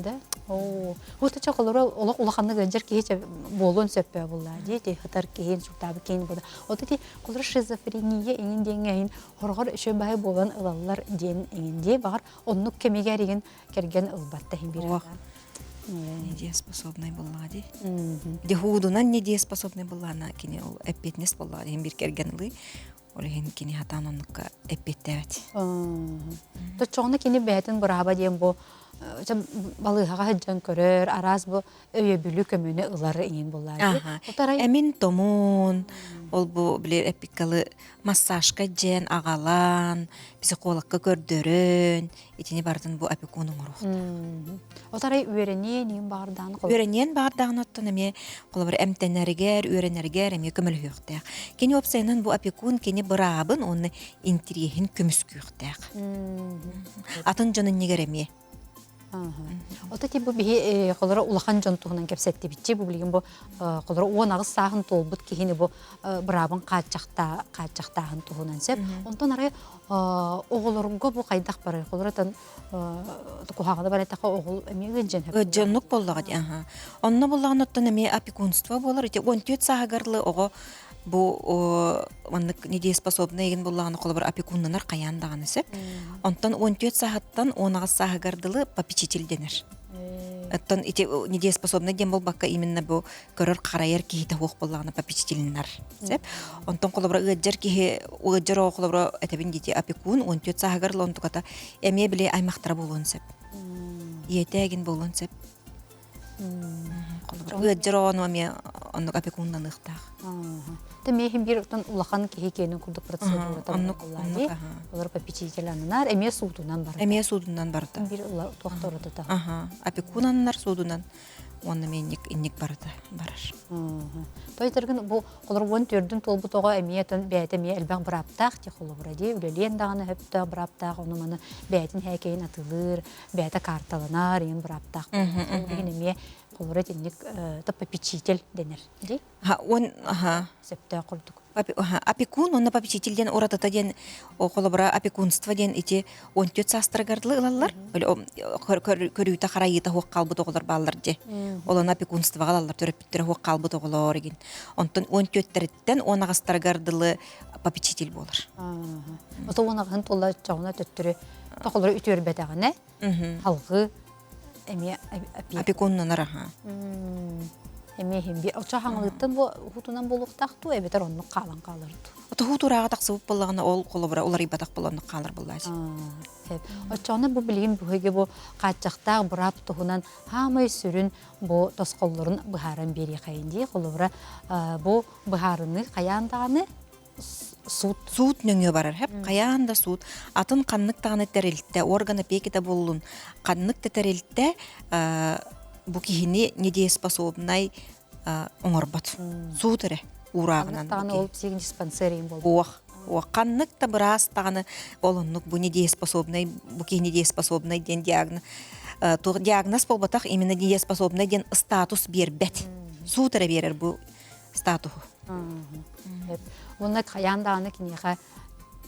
Да. Оо. Вот ча холоро олох улаханнык ыалдьар киһи буолуон сөп буоллаа дии. Ти хатар киһи инсультаабыт киһин буола. Ото ти холоро шизофрения иҥин диэҥҥэ иһин хорҕор үчүгэй баһы буолан ылаллар диэн иҥин дии. Баҕар оннук кэмигэр игин кэргэн ылбат да иһин биир. Недееспособный буоллаҕа дии. Дехуудунан недееспособный буоллаҕына кини ол эппиэтинэс буоллаҕа иһин биир кэргэн ылыы. Ол иһин кини хатаан оннукка эппиэттээбэт. Точчоҕуна кини бэйэтин бырааба диэн бу балыыһаҕа сылдьан көрөр, араас бу өйөбүлү көмөнү ылар иҥин буоллаа. Эмин томун, ол бу били эпиккалы массажка дьэн аҕалан, психологка көрдөрөн, итини барытын бу опекун оҥоруохтаах. Отарай үөрэниэн иин баҕардаан Үөрэниэн баҕардаҕын оттон эмиэ холобур эмтэнэригэр, үөрэнэригэр эмиэ көмөлөһүөхтээх. Кини уопсайынан бу опекун кини быраабын уонна интириэһин көмүскүөхтээх. Атын дьон иннигэр эмиэ. Ото ти бу биһи холоро улахан дьон туһунан кэпсэттибитчи бу билигин бу холоро 18 сааһын туолбут киһини бу быраабын хааччахта хааччахтааһын туһунан сөп. Онтон арай оҕолорго бу хайдах барар холоротон куһаҕаны бар эттэххэ оҕол эмиэ ыалдьан Ыалдьаннык буоллаҕа дии аха. Онно буллаҕына оттон эмиэ опекунство буолар. Ити 14 сааһыгар оҕо бу маннык недееспособный игин буллаҕына холобур опекуннанар хайаан даҕаны сөп. Онтон 14 сааһыттан 18 сааһыгар дылы попечитель дэнэр. Оттон ити недееспособный диэн буолбакка именно бу көрөр харайар киһитэ суох буоллаҕына попечительнар сөп. Онтон холобура ыалдьар киһи ыалдьар оҕо холобура этэбин дии опекун 14 сааһыгар онтуката эмиэ били аймахтара буолуон сөп. Ийэтэ эгин буолуон сөп. Холобура ыалдьар оҕону эмиэ оннук опекуннаныахтаах. Тэ миэхин биир оттон улахан киһи киэнин курдук процедурата Оннук оннук Олор попечитель ананар эмиэ суутунан барыта. Эмиэ суудунан барыта. Биир туохторута. Аха. Опекун ананар суудунан уонна инник инник барыта барар. Тойтаргын бу холор уон төрдүн туолбут оҕо эмиэ тон бэйэтэ эмиэ элбэх бырааптаах ти холобура дии үлэлиэн даҕаны сөптөөх бырааптаах ону маны бэйэтин һээкэйин атыылыыр бэйэтэ карталанар иҥин бырааптаах ол иһин эмиэ холобура итинник попечитель дэнэр дии он аха сөптөөх курдук опекун уонна попечитель диэн уратыта диэн холобура опекунство диэн ити 14 саастарыгар дылы ылаллар көрүүтэ харайыыта суох хаалбыт оҕолор бааллар дии ол ону опекунствоҕа ылаллар төрөппүттэрэ суох хаалбыт оҕолор игин онтон 14-тэриттэн 18-тарыгар дылы попечитель буолар ото 18-ын тула чоҕуна төттөрү тохолору үтүөрбэтэҕинэ халгыы эмиэ опекуннанар аха эмиэ иһин би очо хаҥалыттан бу уһутунан буолуохтаах дуу эбэтэр оннук хаалан хаалар дуу Отоһуу турааҕа тахсыбыт буоллаҕына ол холобура уларыйбатах буолан оннук хаалар буоллаачы. Оччоҕуна бу билигин буһуги бу хааччахтаах быраап туһунан хаамай сүрүн бу тосхоллорун быһааран биэриэхэйин дии холобура бу быһаарыныы хайаан даҕаны суут суут нөҥүө барар хэп хайаан да суут атын ханнык даҕаны тэрилтэ орган опекита буоллун ханнык да тэрилтэ бу киһини недееспособнай оҥорбот суут эрэ уурааҕынан даҕаны ол психдиспансерийн буолбут уох уох ханнык да быраас даҕаны ол оннук бу недееспособнай бу киһи недееспособнай диэн диагноз туох диагноз буолбатах именно недееспособнай диэн статус биэрбэт суут эрэ биэрэр бу. статуһу. Уонна хайаан даҕаны киниэхэ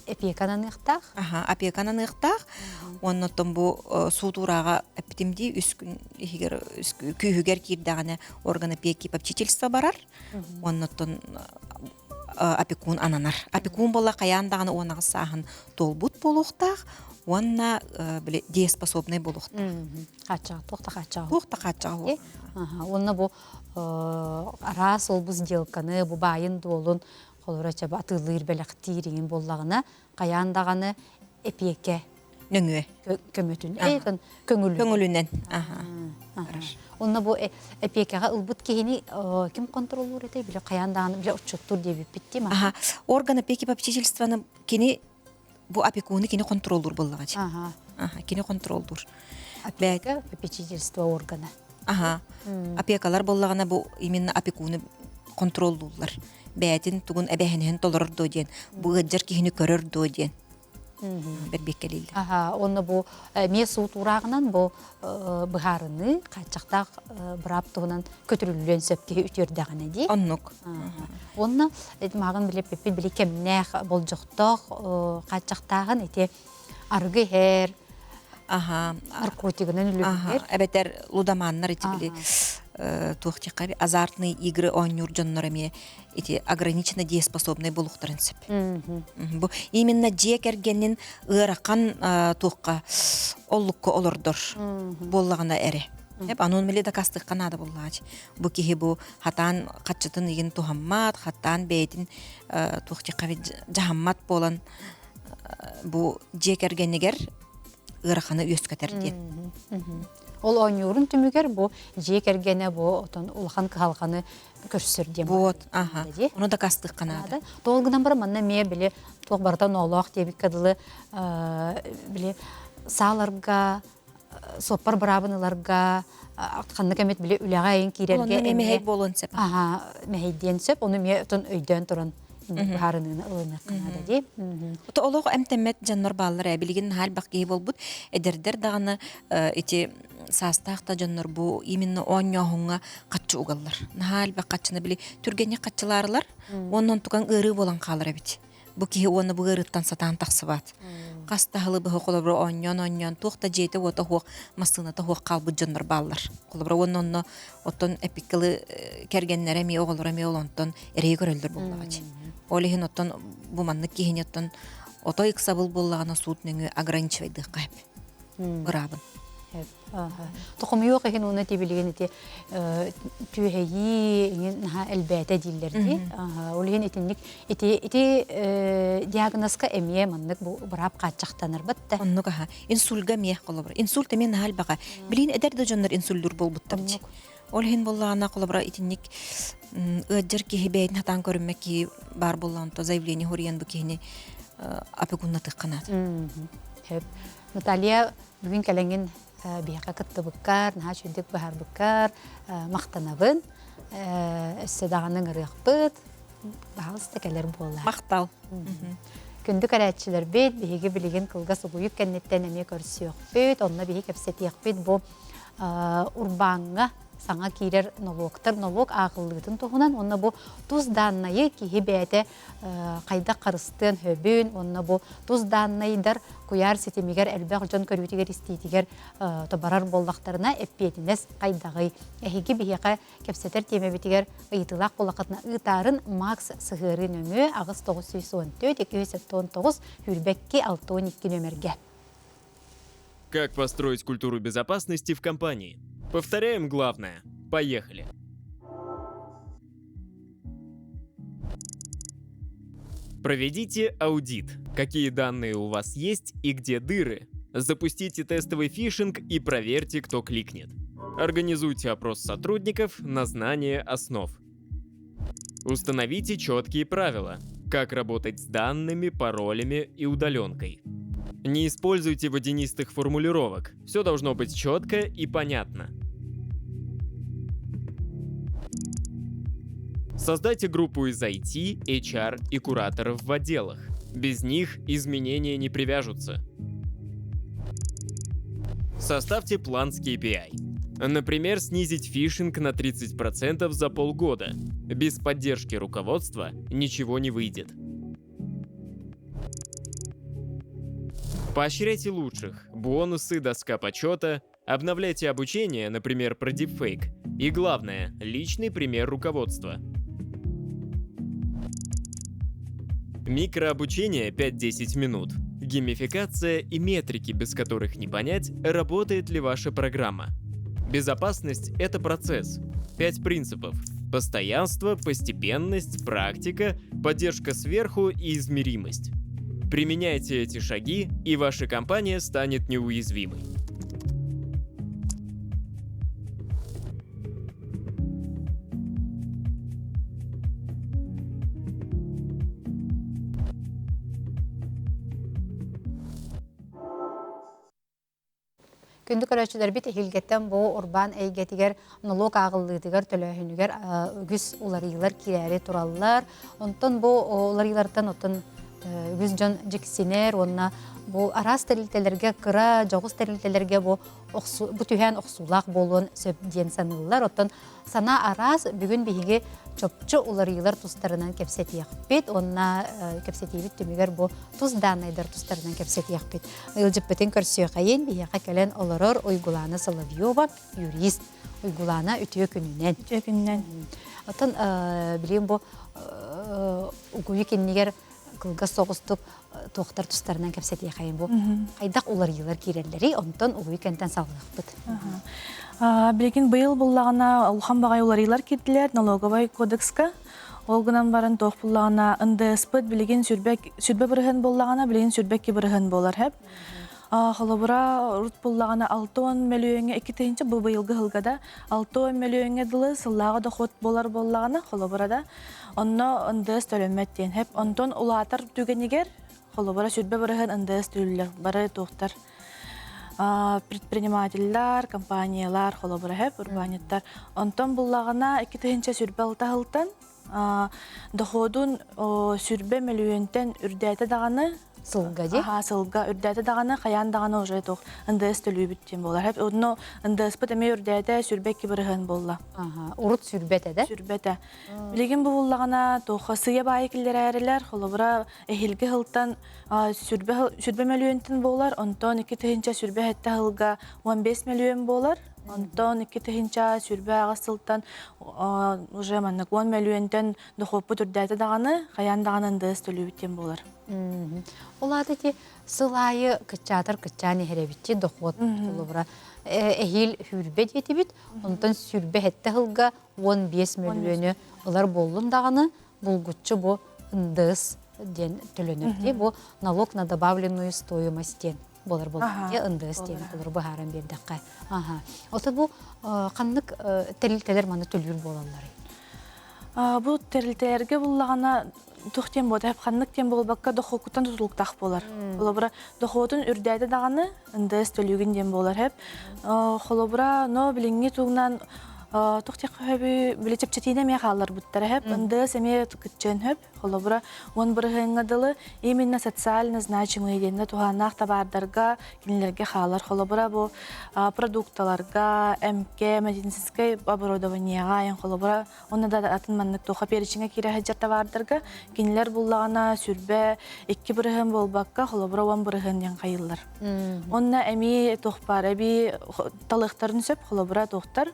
опекананыахтаах. Аха, опекананыахтаах. Уонна оттон бу суут уурааҕа эппитим дии үс күн иһигэр күүһүгэр киирдэҕинэ орган опеки попечительство барар. Уонна оттон опекун ананар. Опекун буолла хайаан даҕаны 18 сааһын туолбут буолуохтаах уонна били дееспособный буолуохтаах. Хааччаҕа, туох да хааччаҕа. Туох да хааччаҕа. Уонна бу араас ол-бу сделканы, бу баайын-дуолун холобура чэ атыылыыр, бэлэхтиир иҥин буоллаҕына, хайаан даҕаны эпиэкэ нөҥүө көмөтүн көҥүлүнэн. Көҥүлүнэн. Онно бу эпиэкэҕэ ылбыт киһини ким контроллуур этэй? Бile хайаан даҕаны бile отчуттуур диэбиппит дии Аха. Орган опеки попечительствоны кини бу опекуну кини контроллуур буоллаҕа. Аха. Аха, кини контроллуур. Опека, попечительство органа. Аха. Опекалар буоллаҕына бу именно опекуну контроллууллар. Бэйэтин тугун эбэһинэһин толорор дуо диэн, бу ыалдьар киһини көрөр дуо диэн бэрбиэккэлииллэр. Аха, онно бу эмиэ суут уурааҕынан бу быһаарыныы хааччахтаах быраап туһунан көтүрүллүөн сөп киһи үтүөрдэҕинэ дии. Оннук. Уонна мааҕын билэппиппит били кэмнээх болдьохтоох хааччахтааҕын ити арыгы иһэр, Аха. наркотигынан үлүһүйэр. Эбэтэр лудоманнар ити били туох диэххэ азартные игры оонньуур дьоннор эмиэ ити ограниченно дееспособный буолуохтарын сөп. Бу именно дьиэ кэргэнин ыарахан туохха оллукка олордор буоллаҕына эрэ. Эп анун мили дакастыхха наада буоллаач. Бу киһи бу хатаан хаччытын игин туһаммат, хаттаан бэйэтин туох диэххэ дьаһаммат буолан бу дьиэ кэргэнигэр ыараханы үөскэтэр диэн. Ол оонньуурун түмүгэр бу дьиэ кэргэнэ бу отон улахан кыһалҕаны көрсөр диэн. Вот, аха. Ону дакастыахха наада. Тоол гынан баран манна эмиэ били туох барыта ноолоох диэбиккэ дылы били сааларга суоппар быраабын ыларга ханнык эмит били үлэҕэ эйин киирэргэ эмиэ мэһэй буолуон сөп. Аха, мэһэйдиэн сөп. Ону эмиэ отон өйдөөн туран быһаарыныыны ылыныахха наада дии. Ото олох эмтэммэт дьоннор бааллар ээ. Билигин наһаа элбэх киһи буолбут. Эдэрдэр даҕаны ити саастаах да дьоннор бу именно оонньооһуҥҥа хаччы угаллар. Наһаа элбэх хаччыны били түргэнник хаччылаарылар. Уонна онтукаҥ ыарыы буолан хаалар эбит. Бу киһи уонна бу ыарыыттан сатаан тахсыбат. Хас да сылы быһа холобура оонньоон-оонньоон туох да дьиэтэ-уота суох, массыыната суох хаалбыт дьоннор бааллар. Холобура уонна онно оттон эпиккылы кэргэннэрэ эмиэ оҕолоро эмиэ ол онтон эрэйи көрөллөр буоллаҕа Ол иһин оттон бу маннык киһини оттон отой ыксабыл буоллаҕына суут нөҥүө ограничивайдыахха сөп. Быраабын. Тохомуйуох иһин уонна тибилигин ити түөһэйии иҥин наһаа элбээтэ дииллэр дии. Ол иһин итинник ити ити диагнозка эмиэ маннык бу быраап хааччахтанар да. Оннук аха. Инсульга эмиэ холобура. Инсульт эмиэ наһаа элбэҕэ. Билигин эдэр да дьоннор инсульдуур буолбуттар. Ол иһин буоллаҕына холобура итинник ыалдьар киһи бэйэтин хатаан көрүммэт киһи баар буоллаҕына то заявление суруйан бу киһини опекуннатыахха наада. Сөп. Наталья, бүгүн кэлэҥҥин биһиэхэ кыттыбыккар, наһаа үчүгдүк быһаарбыккар махтанабын. Өссө даҕаны ыҥырыахпыт. Баһаалыста кэлэр буолла. Махтал. Күндү көрөөччүлэрбит, биһиги билигин кылгас угуйук кэнниттэн эмиэ көрсүөхпүт, онно биһи кэпсэтиэхпит бу урбааҥҥа саҥа киирэр нолуоктар, нолуок ааҕыллыытын туһунан уонна бу тус дааннайы киһи бэйэтэ хайдах харыстыан сөбүн уонна бу тус дааннайдар куйаар ситимигэр элбэх дьон көрүүтүгэр-истиитигэр тобарар буоллахтарына эппиэтинэс хайдаҕый? Эһиги биһиэхэ кэпсэтэр тиэмэбитигэр ыйытыылаах буоллаххытына ыытаарын Макс сыһыарыы нөҥүө 8914 279 22 62 нөмергэ. Как построить культуру безопасности в компании? Повторяем главное. Поехали! Проведите аудит. Какие данные у вас есть и где дыры. Запустите тестовый фишинг и проверьте, кто кликнет. Организуйте опрос сотрудников на знание основ. Установите четкие правила, как работать с данными, паролями и удаленкой. Не используйте водянистых формулировок, все должно быть четко и понятно. Создайте группу из IT, HR и кураторов в отделах. Без них изменения не привяжутся. Составьте план с KPI. Например, снизить фишинг на 30% за полгода. Без поддержки руководства ничего не выйдет. Поощряйте лучших. Бонусы, доска почета. Обновляйте обучение, например, про дипфейк. И главное, личный пример руководства. Микрообучение 5-10 минут. Геймификация и метрики, без которых не понять, работает ли ваша программа. Безопасность – это процесс. Пять принципов. Постоянство, постепенность, практика, поддержка сверху и измеримость. Применяйте эти шаги, и ваша компания станет неуязвимой. Күндү көрөөччүлэрбит эһиилгэттэн бу урбаан эйгэтигэр нолуок ааҕыллыытыгар төлөөһүнүгэр үгүс уларыйыылар киирээри тураллар. Онтон бу уларыйыылартан оттон үгүс дьон дьиксинэр уонна бу араас тэрилтэлэргэ кыра дьоҕус тэрилтэлэргэ бу бу түһээн охсуулаах буолуон сөп диэн саныыллар. Оттон Санаа араас, бүгүн биһиги чопчу уларыйыылар тустарынан кэпсэтиэхпит уонна кэпсэтиибит түмүгэр бу тус дааннайдар тустарынан кэпсэтиэхпит. Ыалдьыппытын көрсүөхэйин, биһиэхэ кэлэн олорор Уйгулаана Соловьева, юрист. Уйгулаана үтүө күнүнэн. Үтүө күнүнэн. Оттон билигин бу угуйук иннигэр кылгас соҕустук туохтар тустарынан кэпсэтиэхэйин бу хайдах уларыйыылар киирэллэрий онтон угуйу кэнтэн салгыахпыт. Билигин быйыл буллаҕына улахан баҕайы уларыйыылар киирдилэр налоговай кодекска. Ол гынан баран туох буллаҕына НДС-пыт билигин сүрбэ бырыһын буллаҕына билигин сүрбэ икки бырыһын буолар хэп. Холобура урут буллаҕына 60 мөлүйүөҥҥэ 2 тыһыынча бу быйылгы сылга да 60 мөлүйүөҥҥэ дылы сыллааҕы дохуот буолар буоллаҕына холобура да Онно НДС төлөммөт диэн хэп. Онтон улаатар түгэнигэр холобура сүрбэ бырыһын НДС төлүүллэр. Бары туохтар предпринимателлар, компаниялар, холобура хэп, урбаанньыттар. Онтон буллаҕына 2 тыһыынча сүрбэ алта сылтан доходун сүрбэ мөлүйүөнтэн үрдээтэ даҕаны Сылга дии? Аха, сылга үрдээтэ даҕаны, хайаан даҕаны уже туох НДС төлүүбүт диэн буолар. Онно НДС-пыт эмиэ үрдээтэ сүрбэ икки бырыһыан буолла. Аха, урут сүрбэтэ да? Сүрбэтэ. Билигин бу буллаҕына туохха сыйа баайы киллэрээрилэр, холобура, эһиилги сылтан сүрбэ мөлүйүөнтэн буолар, онтон 2 тыһыынча сүрбэ сэттэ сылга 15 мөлүйүөн буолар, онтон 2 тыһыынча сүрбэ аҕыс сылтан уже маннык 10 мөлүйүөнтэн дохуоппут үрдээтэ даҕаны, хайаан даҕаны НДС төлүүбүт диэн буолар. Ол аата ити сыл аайы кыччаатар кыччаан иһэрэбитчи дохуот холобура эһиил сүүрбэ диэтибит, онтон сүүрбэ сэттэ сылга 15 мөлүйүөнү ылар буоллун даҕаны булгуччу бу НДС диэн төлөнөр дии бу налог на добавленную стоимость диэн буолар буолар дии НДС диэн олору быһааран биэрдэххэ аха ото бу ханнык тэрилтэлэр маны төлүүр буолалларый Бу тэрилтэлэргэ буллаҕына туох диэн буолар ханнык диэн буолбакка дохуокуттан тутулуктаах буолар. Холобура дохуотун үрдээтэ даҕаны НДС төлүүгүн диэн буолар хэп. Холобура, но билиҥҥи тугунан туох диэххэ сөбүй, били чэпчэтиини эмиэ хаалларбыттара хэп. НДС эмиэ кыччыан сөп. Холобура, 10 бырыһыаҥҥа дылы именно социально значимые диэннэ туһааннаах табаардарга кинилэргэ хаалар. Холобура, бу продукталарга, МК, медицинскэй оборудованиеҕа, айан холобура, Онно да атын маннык туохха перечиҥэ киирэ сылдьар табаардарга кинилэр буллаҕына сүрбэ икки бырыһыан буолбакка, холобура 10 бырыһыан диэн хайыыллар. Онно эмиэ туох баар эбии талыахтарын сөп, холобура туохтар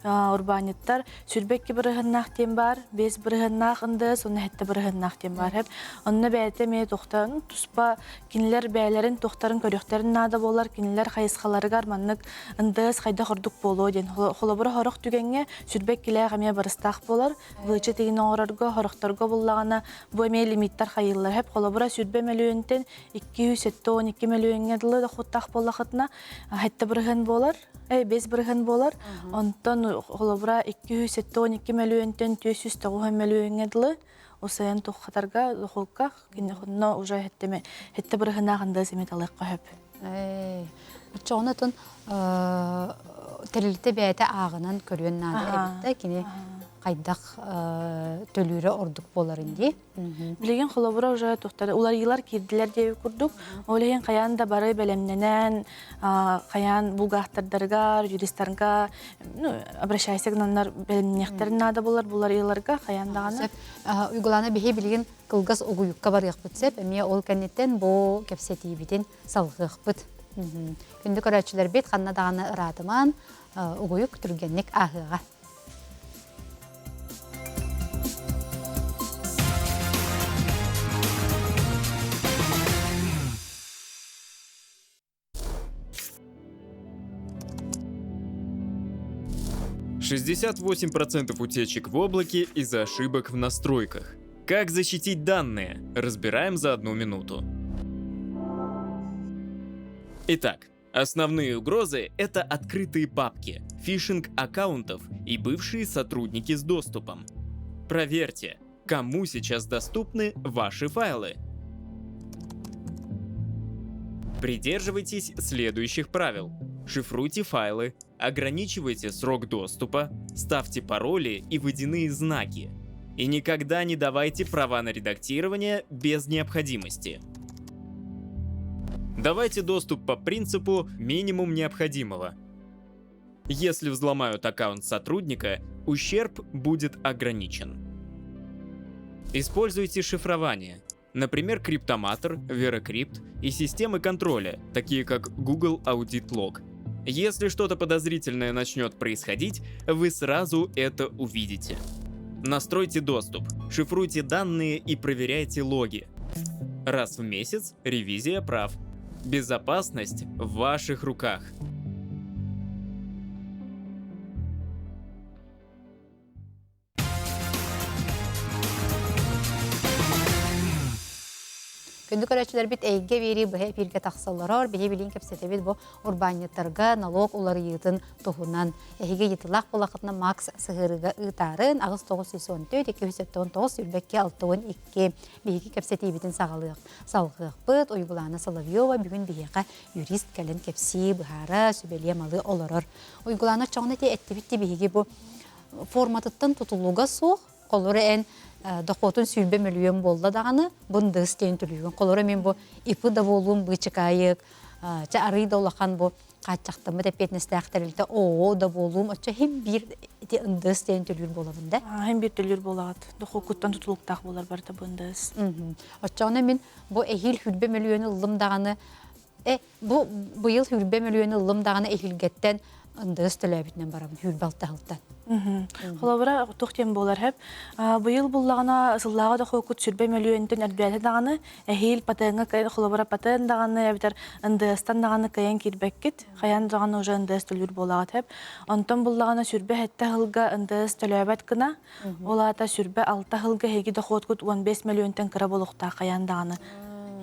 урбаанньыттар сүрбэ икки бырыһыаннаах диэн баар, 5 бырыһыаннаах НДС, уонна 7 бырыһыаннаах диэн баар. Онно бэйэтэ эмиэ туохтан туспа кинилэр бэйэлэрин туохтарын көрүөхтэрин наада буолар, кинилэр хайысхаларыгар маннык НДС хайдах ордук буолуо диэн. Холобура сорох түгэҥҥэ сүрбэ иккилээх эмиэ барыстаах буолар. Вычет игин оҥорорго, сорохторго буллаҕына бу эмиэ лимиттэр хайыыллар. Хэп холобура сүрбэ мөлүйүөнтэн 272 мөлүйүөҥҥэ дылы дохуоттаах буоллахытына 7 бырыһыан буолар, 5 бырыһыан буолар. Онтон холобура 272 мөлүйүөнтэн 490 мөлүйүөҥҥэ дылы усайан туххатарга духуукка кинихунна уже хеттеме хетте бырыһынаах анда сэмит алыахха хөп. Оччоҕуна отон тэрилтэ бэйэтэ ааҕынан көрүөн наада эбит да кини. хайдах төлүүрэ ордук буоларын дии. Билигин холобура уже тухтар уларыйыылар киирдилэр диэби курдук. Ол иһин хайаан да бары бэлэмнэнэн, хайаан булгаахтардарыгар, юристарга, ну, обращайся гынаннар бэлэмниэхтэрин наада буолар буларыйыыларга хайаан даҕаны. Уйгулаана биһи билигин кылгас угуйукка барыахпыт сөп. Эмиэ ол кэнниттэн бу кэпсэтиибитин салҕыахпыт. Күндү көрөөччүлэрбит ханна даҕаны ыраатымаан, угуйук түргэнник ааһыаҕа. 68% утечек в облаке из-за ошибок в настройках. Как защитить данные? Разбираем за одну минуту. Итак, основные угрозы – это открытые папки, фишинг аккаунтов и бывшие сотрудники с доступом. Проверьте, кому сейчас доступны ваши файлы. Придерживайтесь следующих правил. Шифруйте файлы, ограничивайте срок доступа, ставьте пароли и водяные знаки. И никогда не давайте права на редактирование без необходимости. Давайте доступ по принципу минимум необходимого. Если взломают аккаунт сотрудника, ущерб будет ограничен. Используйте шифрование. Например, криптоматор, VeraCrypt и системы контроля, такие как Google Audit Log. Если что-то подозрительное начнет происходить, вы сразу это увидите. Настройте доступ, шифруйте данные и проверяйте логи. Раз в месяц ревизия прав. Безопасность в ваших руках. Күндү көрөөччүлэрбит эйгэ биэрии быһа эфиргэ тахсалларор, биһи билин кэпсэтэбит бу урбаанньыттарга налог уларыйыытын туһунан. Эһиги ыйытылаах буолахытына Макс сыһыарыга ыытаарын 8914 279 22 62 биһиги кэпсэтиибитин саҕалыах салҕыахпыт. Уйгулаана Соловьева бүгүн биһиэхэ юрист кэлэн кэпсии, быһаара, сүбэлиэ-малы олорор. Уйгулаана оччоҕуна ити эттибит ти биһиги бу форматыттан тутулуга суох холоро эн дохуотун 20 мөлүйүөн буолла даҕаны бундыс диэн төлүүгүн холоро мин бу ипы да буолуум быычыкаайык чэ арый да улахан бу хааччахтаммыт эппиэтинэстээх тэрилтэ оо да буолуум оччо хим биир ити ындыс диэн төлүүр буолабын да хим биир төлүүр буолаҕыт дохуоккуттан тутулуктаах буолар барыта бу ындыс оччоҕуна мин бу эһиил 20 мөлүйүөнү ыллым даҕаны Э, бу быйыл 20 мөлүйүөн ыллым даҕаны эһиилгэттэн ындыыс төлөөбүтүнэн барабын 26 сылтан. Холобура, туох диэн буолар хэп. Быйыл буллаҕына сыллааҕы дохуоккут 20 мөлүйүөнтэн элбээтэ даҕаны, эһиил патеҥҥа холобура патен даҕаны эбэтэр НДС-тан даҕаны кыайан киирбэккит, хайаан даҕаны уже НДС төлүүр буолаҕыт хэп. Онтон буллаҕына 27 сылга НДС төлөөбөт гына, Ол аата 26 сылга эһиги дохуоткут 15 мөлүйүөнтэн кыра буолуохтаах хайаан даҕаны.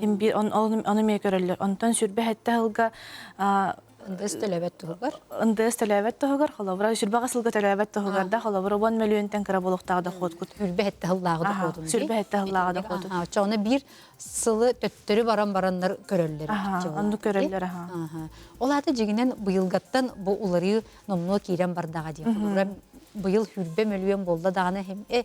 Ону эмиэ көрөллөр. Онтон 27 сылга НДС төлөөбөт туһугар. НДС төлөөбөт туһугар, холобура, 26 сылга төлөөбөт туһугар да, холобура, 10 мөлүйүөнтэн кыра буолуохтаах дохуоткут. 27 сыллааҕы дохуотун. 27 сыллааҕы дохуотун. Оччоҕуна биир сылы төттөрү баран бараннар көрөллөр. Оннук көрөллөр, аха. Ол аата дьиҥинэн быйылгаттан бу уларыы номнуо киирэн бардаҕа дии. Холобура, быйыл 20 мөлүйүөн буолла даҕаны э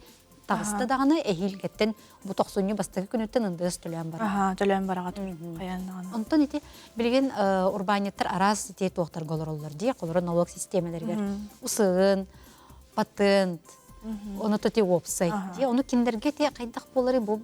таҕыста даҕаны эһиилгэттэн бу тохсунньу бастакы күнүттэн ындыас төлөөн барар. Аха, төлөөн бараҕат. Хайаан даҕаны. Онтон ити билигин урбаанньыттар араас ити туохтарга олороллор дии. Холобура, налог систиэмэлэригэр усыын, патент, ону то ти уопсай. Дии, ону кинилэргэ ти хайдах буолары бу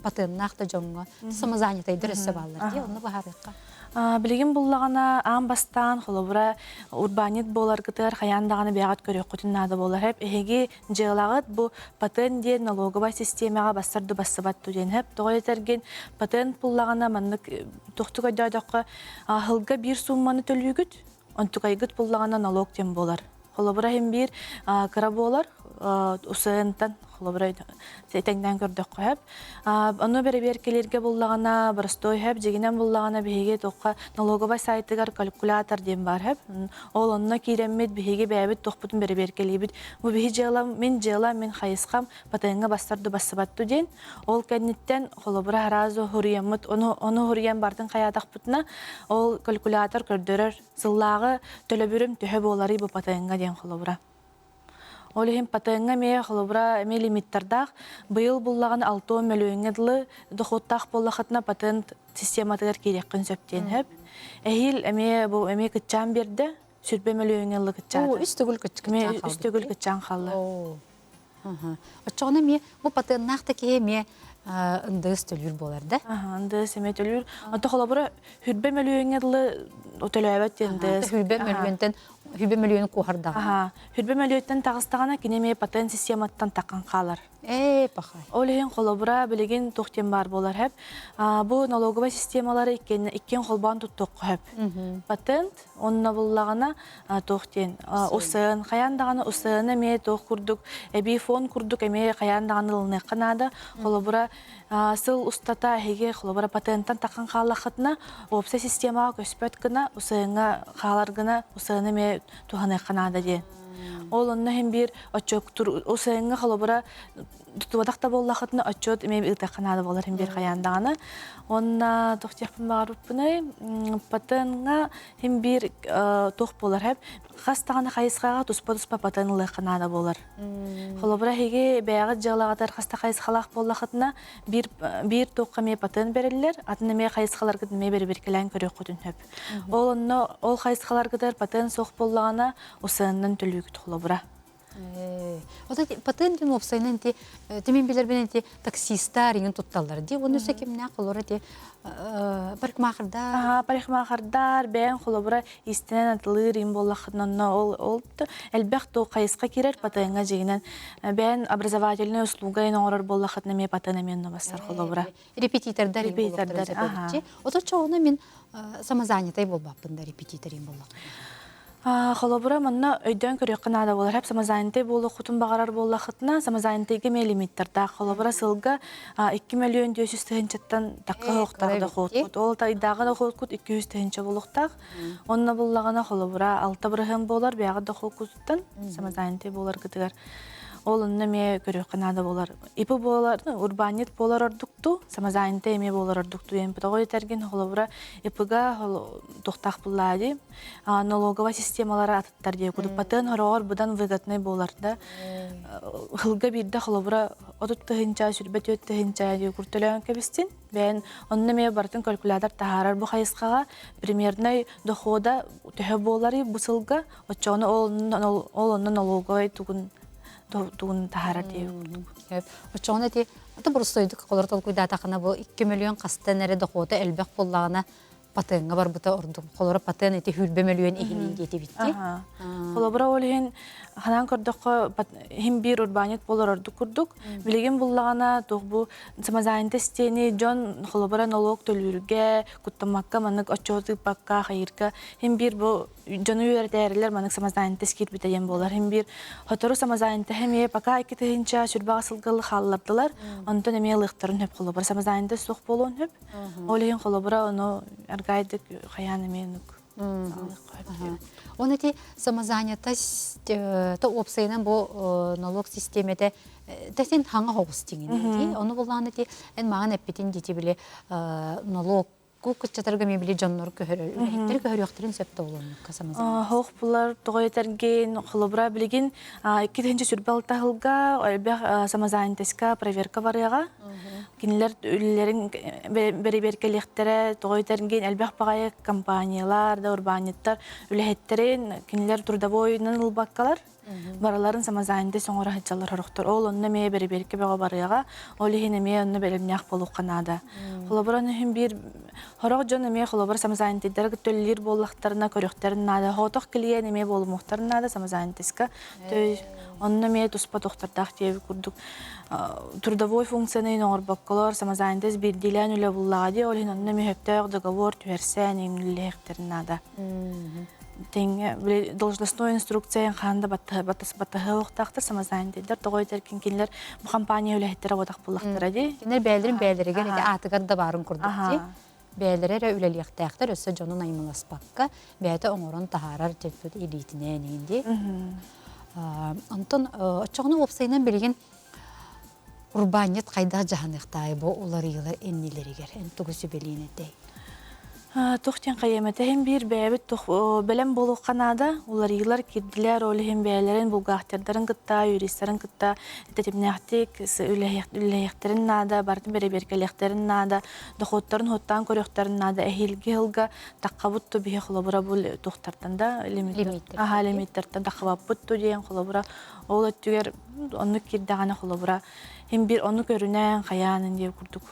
патеннаах да дьоҥҥо самозанятайдар өссө бааллар дии, онно быһаарыахха. Билигин буллаҕына аан бастаан холобура урбаанньыт буоларгытыгар хайаан даҕаны бэйэҕит көрүөххүтүн наада буолар хэп эһиги дьыалаҕыт бу патент диэн налоговай систиэмэҕэ бассар ду бассыбат ду диэн хэп тоҕо этэргин патент буллаҕына маннык тохтук өйдөөдөххө аһылга биир суумманы төлүүгүт онтукайгыт буллаҕына налог диэн буолар Холобура иһин биир кыра буолар, УСН-тан холобура тэҥнээн көрдөххө сөп. Ону бэрэбиэркэлииргэ буллаҕына, боростуой сөп, дьиҥинэн буллаҕына биһиги туохха налоговай сайтыгар калькулятор диэн баар сөп. Ол онно киирэммит биһиги бэйэбит туохпутун бэрэбиэркэлиибит. Бу биһи дьыалам, мин дьыалам, мин хайысхам патеҥҥа бастар ду бассыбат ду диэн. Ол кэнниттэн холобура сразу хуруйаммыт, ону ону хуруйан бартын хайаатахпытына, ол калькулятор көрдөрөр Сыллааҕы төлөбүрүм төһө буоларый бу патеҥҥа диэн холобура. Ол иһин патеҥҥа эмиэ холобура эмиэ лимиттардаах. Быйыл буллаҕына 60 мөлүйүөҥҥэ дылы дохуоттаах буоллаххытына патент систематыгар киириэххин сөп диэн сөп. Эһиил эмиэ бу эмиэ кыччаан биэрдэ. Сүрбэ мөлүйүөҥҥэ ылла кыччаата. Үс төгүл кыччаан хаалла. Үс төгүл кыччаан хаалла. Оччоҕуна эмиэ бу патеннаах да киһи эмиэ НДС төлүүр буолар да? НДС эмиэ төлүүр. Онто холобура хүрбэ мөлүйүөҥҥэ дылы төлөөбөт диэн НДС. Хүрбэ мөлүйүөнтэн хүрбэ мөлүйүөнү куоһардаҕына. Хүрбэ мөлүйүөттэн таҕыстаҕына кини эмиэ патент систематтан таххан хаалар. Ээ, пахай. Ол иһин холобура билигин туох диэн баар буолар хөп. Бу налоговай системалары иккиэн холбоон туттуохха хөп. Патент онно буллаҕына туох диэн УСН хайаан даҕаны УСН эмиэ туох курдук эбии фон курдук эмиэ хайаан даҕаны ылыныахха наада. Холобура сыл устата эһиги холобура патенттан таххан хааллаххытына уопсай системаҕа көспөт гына УСН-ҥа хаалар гына УСН эмиэ туһаныахха наада диэн. Ол онно иһин биир отчуоттур УСН-ҥа холобура тутубатах да буоллаххытына отчуот эмиэ ыытыахха наада буолар иһин биир хайаан даҕаны. Уонна туох диэхпин баҕарбыппыный патеҥҥа иһин биир туох буолар хэп хас даҕаны хайысхаҕа туспа-туспа патен ылыахха наада буолар. Холобура эһиги бэйэҕит дьыалаҕытыгар хас да хайысхалаах буоллаххытына биир биир туохха эмиэ патен бэриллэр, атын эмиэ хайысхаларгытын эмиэ бэрэбиэркэлээн көрүөххүтүн сөп. Ол онно ол хайысхаларгытыгар патент суох буоллаҕына, УСН-нан төлүүгүт холобура. Ото патент диэн уопсайынан ити тимин билэрбин ити таксистар иҥин тутталлар дии. Уонна өссө кимнээх холобура ити парикмахердар. Аха, парикмахердар бэйэҥ холобура истинэн атылыыр им буоллаххытына онно ол ол элбэх ту хайысха киирэр патеҥҥа дьиҥинэн бэйэн образовательнай услуга ин оҥорор буоллаххытына эмиэ патен эмиэ онно бассар холобура. Репетитордар репетитордар. Ото чоҕуна мин самозанятай буолбаппын да репетиторим буоллахпын. Холобура, манна өйдөөн көрүөххэ наада буолар. Хэп самозанятай буолуоххутун баҕарар буоллаххытына, самозанятайга эмиэ лимиттардаах. Холобура, сылга 2 миллион 400 тыһыынчаттан тахха оһохтоох дохуоткут. Ол ыйдааҕы дохуоткут 200 тыһыынча буолуохтаах. Онно буллаҕына, холобура, 6 бырыһыан буолар бэйэҕит дохуоккутуттан самозанятай буоларгытыгар. Ол онно эмиэ көрүөххэ наада буолар. ИП буолар, урбаанньыт буолар ордуктуу, самозанятай эмиэ буолар ордуктуу диэн. Тоҕо этэргин, холобура, ИП-га туохтаах буллаа дии. Налоговая системалара атыттар дии. Кудуппатын хороҕор быдан выгодный буолар да. Хылга биирдэ холобура 30 тыһыынча, 24 тыһыынча дии куртөлөөн кэбистин. Бэйэн онно эмиэ барытын калькулятор таһаарар бу хайысхаҕа примерный дохода төһө буоларый бу сылга оччоҕуна ол онно налоговай тугун тугун таһаарар диye курдук. Оччоҕуна ити аты боростуойдук холор толкуйдаатахына бу 2 миллион хастан эрэ дохуота элбэх буоллаҕына патеҥҥа барбыта ордук. Холоро патен ити хүрбэ мөлүйүөн иһинин диэтибитти. Холобура ол иһин ханаан көрдөххө иһин биир урбаанньыт буолар ордук курдук. Билигин буллаҕына туох бу самозанятость диэни дьон холобура налог төлүүргэ, куттаммакка маннык отчуот ыыппакка хайыырга иһин биир бу дьону үөрэтээрилэр маннык самозанятость киирбитэ диэн буолар. Иһин биир сотору самозанятость эмиэ пока 2 тыһыынча сүрбэҕэ сылгалы хааллардылар. Онтон эмиэ ылыахтарын сөп холобура самозанятость суох буолуон сөп. Ол иһин холобура ону аргайдык хайаан эмиэ нук Он эти самозанятость то уопсайынан бу налог системете тесен хаҥа хоҕус тиҥин ону буллаан эти эн маҕан эппитин дити били налог ку кыччатарга ми били дьоннор көһөрөр үлэһиттэр көһөрүөхтэрин сөп да самозанятость Хоох булар тоҕо этэргин холобура билигин 2026 сылга элбэх самозанятостька проверка барыаҕа кинилэр үлэлэрин бэрэбиэркэлиэхтэрэ, тоҕо этэргин элбэх баҕайы компаниялар да урбаанньыттар үлэһиттэрин кинилэр трудовойунан ылбаккалар барыларын самозанятость оҥоро сылдьаллар сорохтор. Ол онно эмиэ бэрэбиэркэ бөҕө барыаҕа, ол иһин эмиэ онно бэлэмнээх буолуохха наада. Холобура, иһин биир сорох дьон эмиэ холобура самозанятыйдары кытта үлэлиир буоллахтарына көрүөхтэрин наада. Соҕотох клиент эмиэ буолумуохтарын наада самозанятостька. Онно эмиэ туспа тохтардаах диэбит курдук трудовой функцияны оҥорбокколор самозанятость биирдиилээн үлэ буллаҕа дии, ол иһин онно эмиэ сөптөөх договор түһэрсэн имнилиэхтэрин наада. Тэҥҥэ били должностной инструкция хаан да баттаһыахтаахтар самозанятыйдар тоҕо этэркин кинилэр бу компания үлэһиттэрэ буотах буллахтара дии. Кинилэр бэйэлэрин бэйэлэригэр ити аатыгар да баарын курдук дии. Бэйэлэрэ эрэ үлэлиэхтээхтэр, өссө дьону наймыласпакка, бэйэтэ оҥорон таһаарар төрпүт илиитинэн иин дии. Онтон оччоҕуна уопсайынан билигин урбаанньыт хайдах дьаһаныахтаай бу уларыйыылар иннилэригэр эн тугу сүбэлиэн этэй? Туох диэн хайыам этэ, иһин биир бэйэбит туох бэлэм буолуохха наада. Уларыйыылар киирдилэр, ол иһин бэйэлэрин бухгалтердарын кытта, юристарын кытта тэтимнээхтик үлэлэһиэхтэрин наада, барытын бэрэбиэркэлиэхтэрин наада, дохуоттарын суоттаан көрүөхтэрин наада. Эһиилги сылга таххабыт ту биһи холобура бу туохтартан да аха лимиттэртэн таххабаппыт ту диэн холобура ол өттүгэр оннук киирдэҕинэ холобура иһин биир ону көрүнэн хайаанын диэн курдук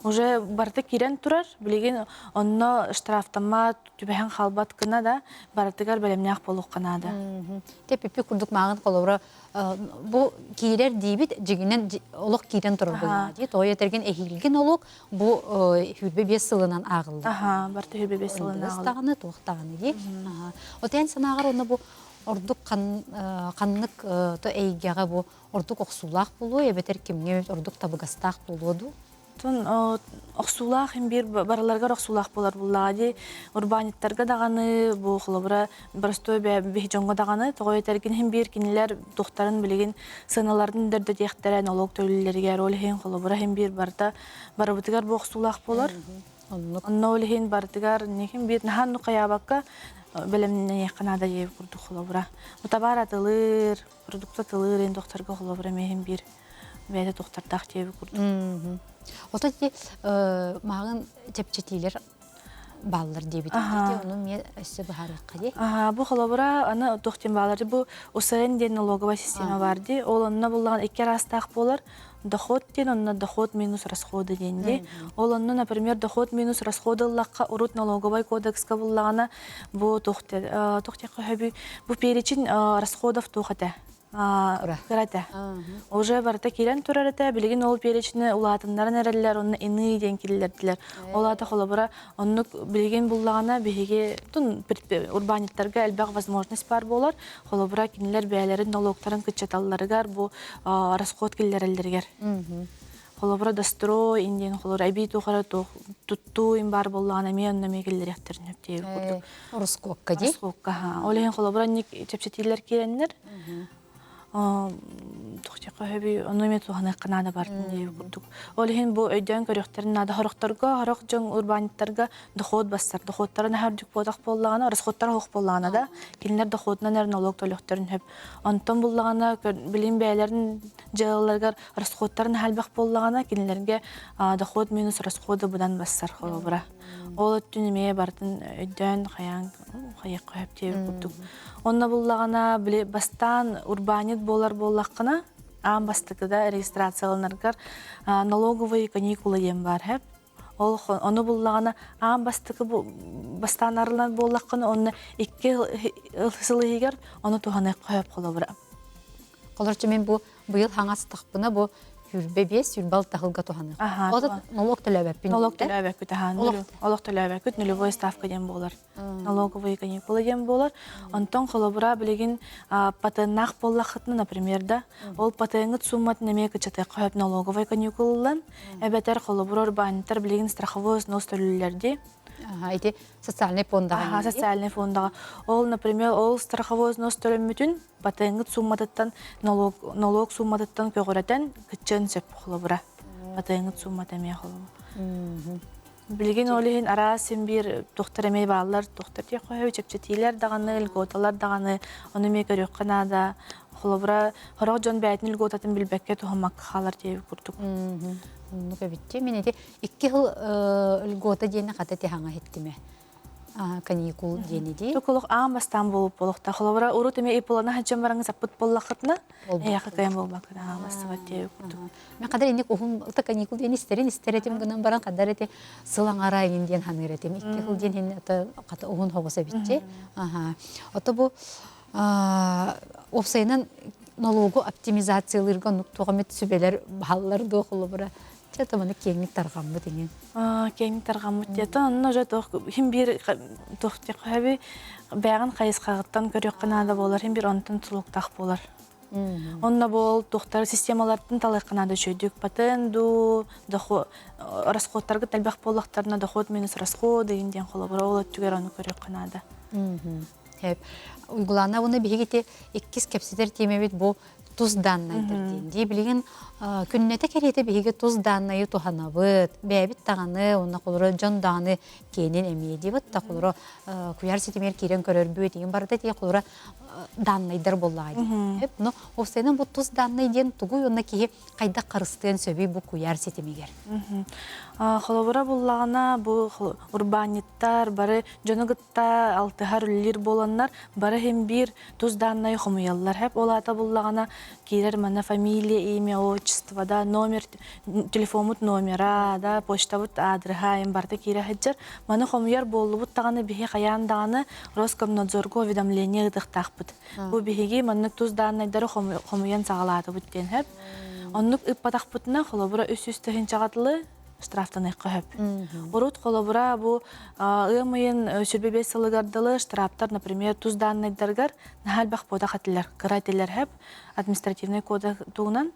уже барыта киирэн турар. Билигин онно штрафтаммат, түбэһэн хаалбат гына да барытыгар бэлэмнээх буолуохха наада. Тэпиппи курдук мааҕын холобура бу киирэр диибит дьигинэн олох киирэн турар буоллаҕа дии. Тоҕо этэргин эһиилгин олук бу 25 сылынан ааҕыллар. Аха, барыта 25 сылынан ааҕыллар. Даҕаны туох даҕаны дии. Отен санааҕар онно бу ордук ханнык то эйгэҕэ бу ордук охсуулаах буолуо эбэтэр кимҥэ ордук табыгастаах буолуо дуу? Тун охсуулаах им биир барыларыгар охсуулаах буолар буллаҕа дии. Урбаанньыттарга даҕаны бу холобура боростуой биһи дьоҥҥо даҕаны тоҕо этэргин иһин биир кинилэр туохтарын билигин сыаналарын дөрдөтүөхтэрэ налог төлүүллэригэр ол иһин холобура иһин биир барыта барыбытыгар бу охсуулаах буолар. Онно ол иһин барытыгар иһин биир наһаа нукайаабакка бэлэмнэниэххэ наада диэбит курдук холобура. Бу табаар атылыыр, продукта тылыыр эн докторга холобура эмиэһин биир бэйэтэ тухтардаах диэби курдук. Ото ти мааҕын чэпчэтиилэр бааллар диэбит ону эмиэ өссө быһаарыахха дии. Бу холобура аны туох диэн баалар бу УСН диэн налоговая система бар дии. Ол онно буллаҕын икки араастаах буолар. Доход диэн онно доход минус расходы диэн дии. Ол онно, например, доход минус расходы ыллахха урут налоговай кодекска буллаҕына бу туох диэххэ бу перечень расходов туох этэ кыра этэ. Уже барыта киирэн турар этэ. Билигин ол перечни улаатыннаран эрэллэр, онно иные диэн киллэрдилэр. Ол аата холобура оннук билигин буллаҕына биһиги тун урбаанньыттарга элбэх возможность баар буолар. Холобура кинилэр бэйэлэрин налогтарын кыччаталларыгар бу расход киллэрэллэригэр. Холобура дострой диэн холобура эбии туох эрэ туттуу им баар буоллаҕына эмиэ онно эмиэ киллэриэхтэрин сөп диэбит курдук. Ороскуокка дии. Ороскуокка. Ол иһин холобура инник чэпчэтиилэр киирэннэр Тухтиха ону эмиэ туһаныахха наада бардын диэбит курдук. Ол иһин бу өйдөөн көрүөхтэрин наада хорохторго, хорох дьон урбаанньыттарга дохуот бассар. Дохуоттара наһаа үрдүк буотах буоллаҕына, расходтара суох буоллаҕына да, кинилэр дохуотунан эрэ налог төлүөхтэрин сөп. Онтон буллаҕына, билин бэйэлэрин дьыалаларыгар расходтара наһаа элбэх буоллаҕына, кинилэргэ дохуот минус расходы быдан бассар холобура. Ол өттүн эмиэ барытын өйдөөн хайаан хайыахха сөп диэбит курдук. Онно буллаҕына, били бастаан урбаанньыт буолар буоллаххына, аан бастакыда регистрацияланаргар налоговые каникулы диэн баар һэп. Ол ону буллаҕына аан бастакы бастаан арыллар буоллаххына, онно икки сыл иһигэр ону туһаныахха сөп холобура. Холорчу мен бу быйыл хаҥастахпына бу 25 26 сылга туһаныах. Аха. Ол налог төлөөбөппүн. Налог төлөөбөккүт аха. Олох төлөөбөккүт нулевой ставка диэн буолар. Налоговый каникулы диэн буолар. Онтон холобура билигин патеннаах буоллаххытына, например да, ол патеҥҥыт сумматын эмиэ кыччатыахха сөп налоговый каникулынан. Эбэтэр холобура урбаанньыттар билигин страховой взнос төлүүллэр дии. Ага, ити социальный фондаҕа. Аха, социальный фондаҕа. Ол, например, ол страховой взнос төлөммүтүн патеҥҥыт сумматыттан налог, налог сумматыттан көҕүрэтэн кыччыан сөп холобура. Патеҥҥыт суммата эмиэ холобура. Билигин ол иһин араас син биир тухтар эмиэ бааллар, тухтар диэххэ чэпчэтиилэр даҕаны, льготалар даҕаны, ону эмиэ көрүөххэ наада. Холобура, сорох дьон бэйэтин льготатын билбэккэ туһаммакка хаалар диэбит курдук. Оннук эбит. Мин ити икки сыл льгота диэни хата тиһаҥа иһиттиме. Каникул диэни дии. Токолох аан бастаан буолуп болохта. Холобура, урут эмиэ иполана хаччан бараҥы саппыт буоллаххытына, эйэхэ кыайан буолбаккын аан бастыбат диэбит курдук. Мен кадар инник уһун ыта каникул диэн истерин истер этим гынан баран кадар эти сыл аҥара иҥин диэн ханыыр этим. Икки сыл диэн хин ата хата уһун хоҕус эбитчи. Аха. Ото бу уопсайынан налогу оптимизациялыырга оннук туох эмит сүбэлэр бааллар дуо холобура чэ маны киэҥник тарҕаммыт иҥин. Киэҥник тарҕаммыт диэтэ онно уже туох хим биир туох диэххэ бэйэҕин хайысхаҕыттан көрүөххэ наада буолар хим биир онтон тутулуктаах буолар. Онно буол туохтар системалартан талыахха наада үчүгдүк патент дуу дохуот расходтаргыт элбэх буоллахтарына дохуот минус расход деген диэн холобура ол өттүгэр ону көрүөххэ наада. Хэп. Уйгулаана уонна биһиги ити иккис кэпсэтэр тиэмэбит бу Тус дааннайдар диэн. Дии билигин күннэтэ кэриэтэ биһиги тус дааннайы туһанабыт. Бэйэбит даҕаны, уонна холоро дьон даҕаны киэнин эмиэ диэбит да холоро куйаар ситимигэр киирэн көрөрбүт, игин барыта тиэ холоро дааннайдар буоллаҕа дии. Но уопсайынан бу тус дааннай диэн тугуй уонна киһи хайдах харыстыан сөбүй бу куйаар ситимигэр? Холобура буллаҕына бу урбаанньыттар бары дьону кытта алтыһар үлэлиир буоланнар бары иһин биир тус дааннайы хомуйаллар. Хэп ол аата буллаҕына киирэр манна фамилия, имя, отчество, да, номер, телефоммут номера, да, почтабыт аадырыһа им барыта киирэ сылдьар. Маны хомуйар буоллубут даҕаны биһи хайаан даҕаны Роскомнадзорга уведомление ыытыахтаахпыт. Бу биһиги маннык тус дааннайдары хомуйан саҕалаатыбыт диэн сөп. Оннук ыппатахпытына, холобура 300 тыһыынчаҕа дылы штрафтаныахха сөп. Урут холобура бу ыам ыйын 25 сылыгар дылы штрафтар, например, тус дааннайдаргар наһаа элбэх буотах этилэр, кыра этилэр сөп административный кода туһунан.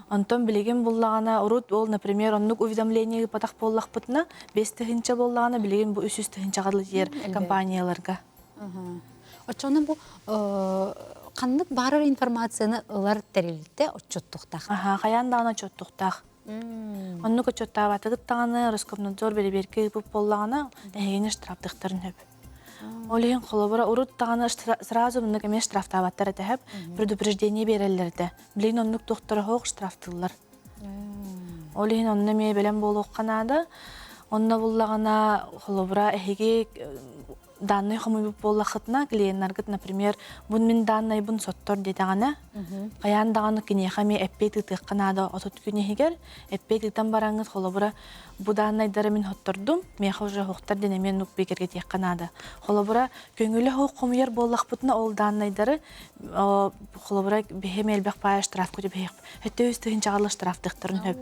Онтон билигин буллаҕына урут ол, например, оннук уведомление ыыппатах буоллахпытына, 5 тыһыынча буоллаҕына, билигин бу 300 тыһыынчаҕа дылы тиийэр компанияларга. Оччоҕуна бу ханнык баарар информацияны ылар тэрилтэ отчуттуктаах? Аха, хайаан даҕаны отчуттуктаах. Оннук отчуттаабатыгыт даҕаны Роскомнадзор бэрэбиэркэ ыыппыт буоллаҕына, эһигини штрафтыахтарын сөп. Ол иһин холобура урут даҕаны сразу муннук эмиэ штрафтаабаттар этэ сөп, предупреждение биэрэллэр этэ. Билигин оннук туохтара суох штрафтыыллар. Ол иһин онно эмиэ бэлэм буолуохха наада. Онно буллаҕына холобура эһиги данные хомуйбут буоллаххытына, клиеннаргыт, например, бу мин даннайбын соттор диэтэҕинэ, хайаан даҕаны киниэхэ эмиэ эппиэт ыытыахха наада 30 күн иһигэр. Эппиэт ыытан бараҥҥыт, холобура, бу дааннайдары мин хоттордум, миэхэ уже хоһтар диэн эмиэ нук бигэргэтиэххэ наада. Холобура, көҥүлэ суох хомуйар буоллахпытына, ол дааннайдары холобура, биһи элбэх баайа штраф көтүбэһиэх өттө тыһыынчаҕа штрафтыахтарын сөп.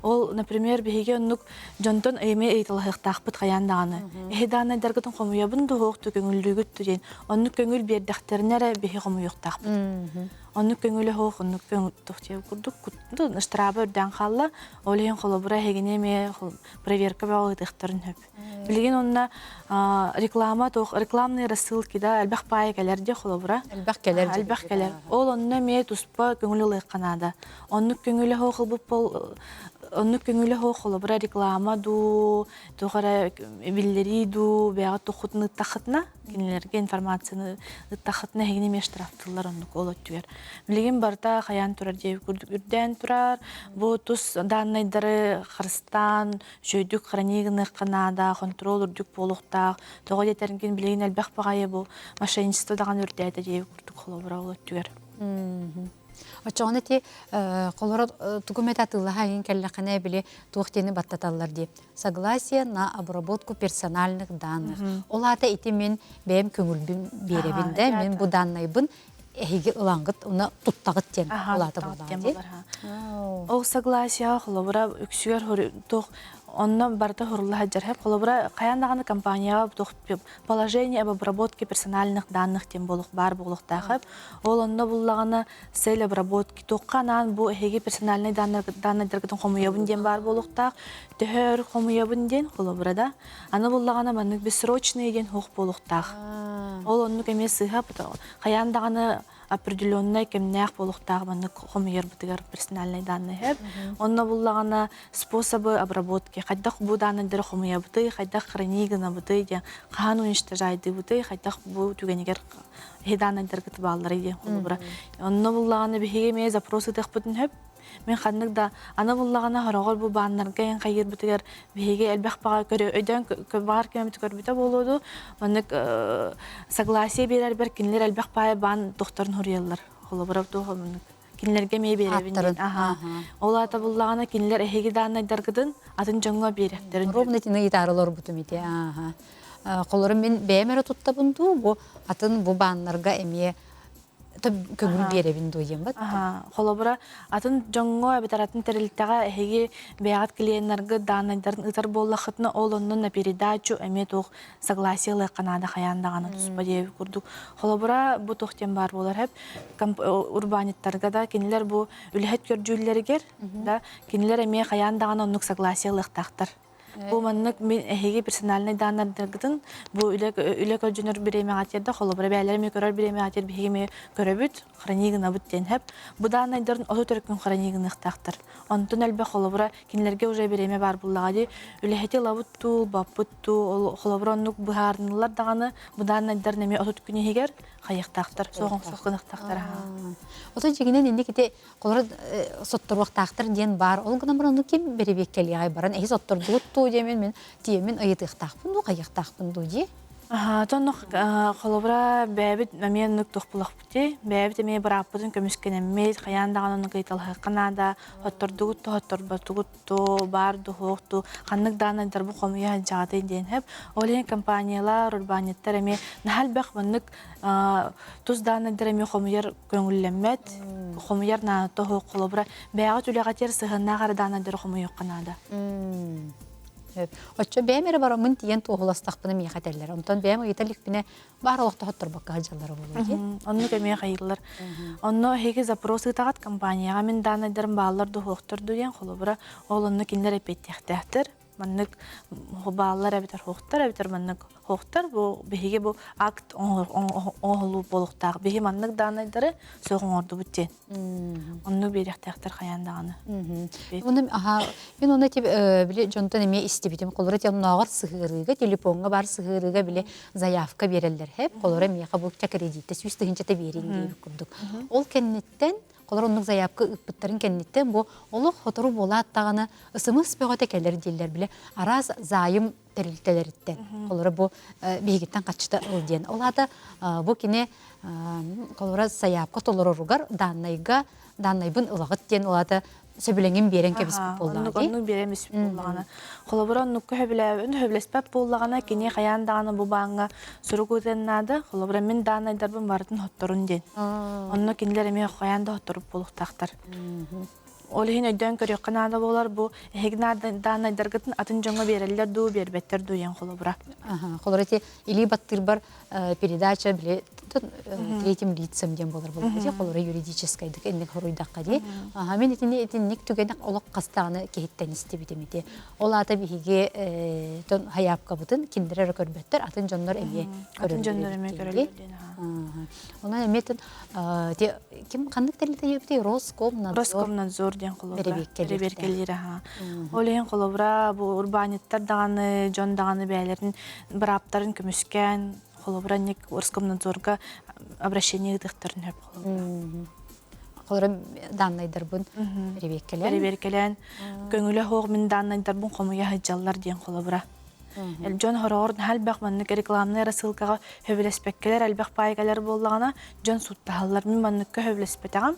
Ол, например, биһиги оннук дьонтон эмиэ ыйыталаһыахтаахпыт хайаан даҕаны. Эһи даанайдаргытын хомуйабын дуһуох ту көҥүллүүгүт ту диэн. Оннук көҥүл биэрдэхтэринэ эрэ биһи хомуйуохтаахпыт. Оннук көҥүлэ суох, оннук көҥүл курдук штраба үрдээн хаалла. Ол иһин холобура эһигини эмиэ проверка бөҕө ыытыахтарын сөп. Билигин онно реклама туох рекламные рассылки да элбэх паайа кэлэр дии холобура. Элбэх кэлэр. Элбэх кэлэр. Ол онно эмиэ туспа көҥүл ылыахха наада. Оннук көҥүлэ суох ылбыт бол оннук көҥүлэ суох холобура реклама дуу, туох эрэ биллэрии дуу, бэйэҕэ туххутун ыыттаххытына, кинилэргэ информацияны ыыттаххытына эһигини эмиэ штрафтыыллар оннук ол өттүгэр. Билигин барыта хайаан турар диэбит курдук үрдээн турар. Бу тус дааннайдары харыстаан, үчүгэйдик хранить гыныахха наада, хонтуруол үрдүк буолуохтаах. Тоҕо диэтэргин билигин элбэх баҕайы бу мошенничество даҕаны үрдээтэ диэбит курдук холобура ол өттүгэр. Оччоҕуна ити холоро тугу эмэ атыылаһа иһин кэллэххинэ били туох диэни баттаталлар дии. Согласие на обработку персональных данных. Ол аата ити мин бэйэм көҥүлбүн биэрэбин да, мин бу даннайбын эһиги ылаҥгыт уна туттаҕыт диэн улаата буоллаҕа дии. Ол согласие холобура үксүгэр туох онно барыта хурулла сылдьар. Холобура хайаан даҕаны компанияҕа туох положение об обработке персональных данных диэн буолуох баар буолуохтаах. Ол онно буллаҕына цель обработки туохха анаан бу эһиги персональный даннайдаргытын хомуйабын диэн баар буолуохтаах. Төһө өр хомуйабын диэн холобура да. Аны буллаҕына маннык бессрочный диэн суох буолуохтаах. Ол оннук эмиэ сыыһа хайаан даҕаны определеннай кэмнээх буолуохтаах маннык хомуйарбытыгар персональный данные сөп. Онно буллаҕына способы обработки хайдах бу данныйдары хомуйабытый, хайдах хранить гынабытый диэн хаһан уничтожайдыыбытый, хайдах бу түгэнигэр эһи данныйдаргыт баалларый диэн холобура. Онно буллаҕына биһиги эмиэ запрос ытыахпытын сөп. Мин ханнык да аны буллаҕына хороҕор бу бааннарга эн хайыырбытыгар биһиги элбэх баҕа көрө өйдөөн баҕар кэммит көрбүтэ буолуо дуу маннык согласие биэрэрбэр кинилэр элбэх баайы баан дохторун хоруйаллар холобура туох маннык кинилэргэ эмиэ биэрэбин диэн аха ол аата буллаҕына кинилэр эһиги дааннайдаргытын атын дьоҥҥо биэрэхтэрин ровно итини ыйытаары олорбутум ити ааха холору мин бэйэм эрэ туттабын дуу бу атын бу бааннарга эмиэ көҥүл биэрэбин дуо диэн бат. Холобура, атын дьоҥҥо эбэтэр атын тэрилтэҕэ эһиги бэйэҕит клиеннаргыт дааннайдарын ыытар буоллаххытына, ол онно на передачу эмиэ туох согласие ылыахха наада хайаан даҕаны туспа диэбит курдук. Холобура, бу туох диэн баар буолар хэп урбаанньыттарга да кинилэр бу үлэһит көрдүүллэригэр да кинилэр эмиэ хайаан даҕаны оннук согласие ылыахтаахтар. Бу маннык мин эһиги персональнай дааннардаргытын бу үлэ үлэ көрдьүнэр бириэмэҕэ тиэрдэ холобура бэйэлэрэ эмиэ көрөр бириэмэҕэ тиэр биһиги эмиэ көрөбүт, хрании гынабыт диэн сөп. Бу дааннайдарын 30 күн хрании гыныахтаахтар. Онтон элбэх холобура кинилэргэ уже бириэмэ баар буллаҕа дии. Үлэһити ылабыт дуу, ылбаппыт дуу, ол холобура оннук быһаарыныллар даҕаны бу дааннайдарын эмиэ 30 күн иһигэр хайыахтаахтар, суох суох гыныахтаахтар. Отон дьиҥинэн инник ити Холоро сотторуохтаахтар диэн баар. Ол гынан баран ону ким бэрэбиэккэлиэҕэй баран эһи соттордугут дуу диэмин мин тиэмин ыйытыахтаахпын дуу, хайыахтаахпын дуу дии. Тоннох холобура бэйэбит эмиэ оннук туох булахпытый бэйэбит эмиэ бырааппытын көмүскэнэммит хайаан даҕаны оннук ыйыталаһыахха наада хоттордугут да хотторботугут дуу баар дуу суох дуу ханнык даанайдарбын хомуйа сылдьаҕытый диэн сөп ол иһин компаниялар урбаанньыттар эмиэ наһаа элбэх маннык тус даанайдар эмиэ хомуйар көҥүллэммэт, хомуйар наада суох холобура бэйэҕит үлэҕитигэр сыһыаннаах эрэ даанайдары хомуйуохха наада. Оччо бэйэм эрэ бараммын тиийэн туоһуластахпына миэхэ этэллэр. Онтон бэйэм ыйыта иликпинэ баар олохтоһотторбокко сылдьаллара буолуо дии. Оннук эмиэ хайыыллар. Онно эһиги запрос ыытаҕыт компанияҕа мин даанайдарым бааллар дуу суохтар дуу диэн холобура ол онно кинилэр эппиэттиэхтээхтэр. Маннык бааллар эбэтэр суохтар эбэтэр маннык суохтар бу биһиги бу акт оҥоһуллуу буолуохтаах биһи маннык даанайдары суох оҥордубут диэн оннук биэриэхтээхтэр хайаан даҕаны. Уну аха мин оны тип били дьонтон эмиэ истибитим холоро оннооҕор сыһыарыыга телефоҥҥа бар сыһыарыыга били заявка биэрэллэр хэп холоро миэхэ бу кредитте 100 тыһыынчата биэрин диэбит курдук ол кэнниттэн Холор оннук заявка ыыппыттарын кэнниттэн бу олох сотору буолаат даҕаны ысымыс бөҕөтө кэлэр дииллэр бile араас заайым тэрилтэлэриттэн холоро бу биһигиттэн хаччыта ыл диэн. Ол аата бу кини холоро сайаапка толороругар дааннайга дааннайбын ылаҕыт диэн ол аата сөбүлэҥин биэрэн кэбиспит буоллаҕа дии. Оннук биэрэн испит буоллаҕына. Холобура оннукка сөбүлэспэт буоллаҕына кини хайаан даҕаны бу бааҥҥа сурук ыытыан наада. Холобура мин даанайдарбын барытын хотторун диэн. Онно кинилэр эмиэ хайаан да хотторуп буолуохтаахтар. Ол иһин өйдөөн көрүөххэ наада буолар бу эһиги даанайдаргытын атын дьоҥҥо биэрэллэр дуу, биэрбэттэр дуу диэн холобура. Холобура ити илии баттыырбар передача били третьим лицам диэн буолар буолар холобура юридическайдык инник хоруйдахха дии. Мин итини итинник түгэни олох хастааны киһиттэн истибитим ити. Ол аата биһиги тон хайаапкабытын кинилэр эрэ көрбөттөр, атын дьоннор эмиэ Атын дьоннор эмиэ көрөллөр диэн. Онон эмиэ ким ханнык тэрилтэ диэбитий Роскомнадзор. Роскомнадзор диэн холобура. Бэрэбиэркэлиир аха. Ол иһин холобура бу урбаанньыттар даҕаны, дьон даҕаны бэйэлэрин бырааптарын көмүскээн холобура ник Роскомнадзорга обращение ыытыахтарын сөп холобура. Холобура дааннайдарбын бэрэбиэркэлээн. Бэрэбиэркэлээн көҥүлэ суох мин дааннайдарбын хомуйа сылдьаллар диэн холобура. Дьон хороҕор наһаа элбэх маннык рекламнай рассылкаҕа сөбүлэспэккэлэр элбэх паайкалар буоллаҕына дьон сууттаһаллар. Мин манныкка сөбүлэспэтэҕим.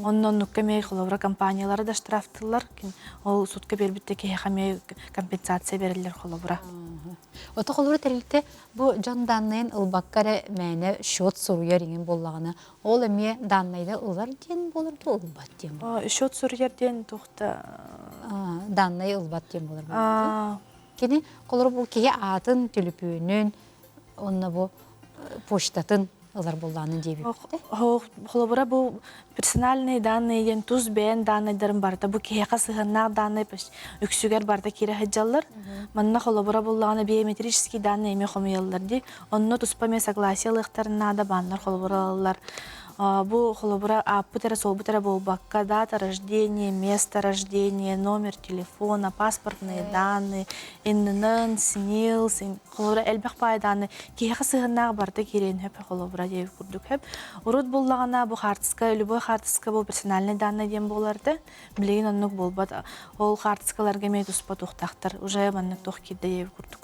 Онно оннукка эмиэ холобура компаниялары да штрафтыыллар. Ол сутка биэрбит да киһиэхэ эмиэ компенсация берэллэр холобура. Ото холобура тэрилтэ бу дьон дааннайын ылбакка эрэ мээнэ счет суруйар иҥин буоллаҕына ол эмиэ дааннайда ылар диэн буолар дуу ылбат диэн буолар. Счет суруйар диэн туохта Дааннай ылбат диэн буолар. Кини холобура бу киһи аатын, төлөпүөнүн, онно бу почтатын ылар буоллаҕына диэбиппит. Холобура бу персональные данные диэн тус бэйэн дааннайдарын барыта бу киһиэхэ сыһыаннаах дааннай үксүгэр барыта киирэ сылдьаллар. Манна холобура буллаҕына биометрический данные эмиэ хомуйаллар дии. Онно туспа эмиэ согласие ылыахтарын наада бааннар холобура ылаллар. Бу холобура ааппыт эрэ суолбут эрэ буолбакка дата рождения, место рождения, номер телефона, паспортные данные, ИНН, СНИЛС, холобура элбэх баай дааны киһиэхэ сыһыаннаах барыта киириэн сөп холобура диэбит курдук сөп. Урут буллаҕына бу хаартыска любой хаартыска бу персональный данные диэн буолар да билигин оннук буолбат. Ол хаартыскаларга эмиэ туспа туохтаахтар уже маннык туох киирдэ диэбит курдук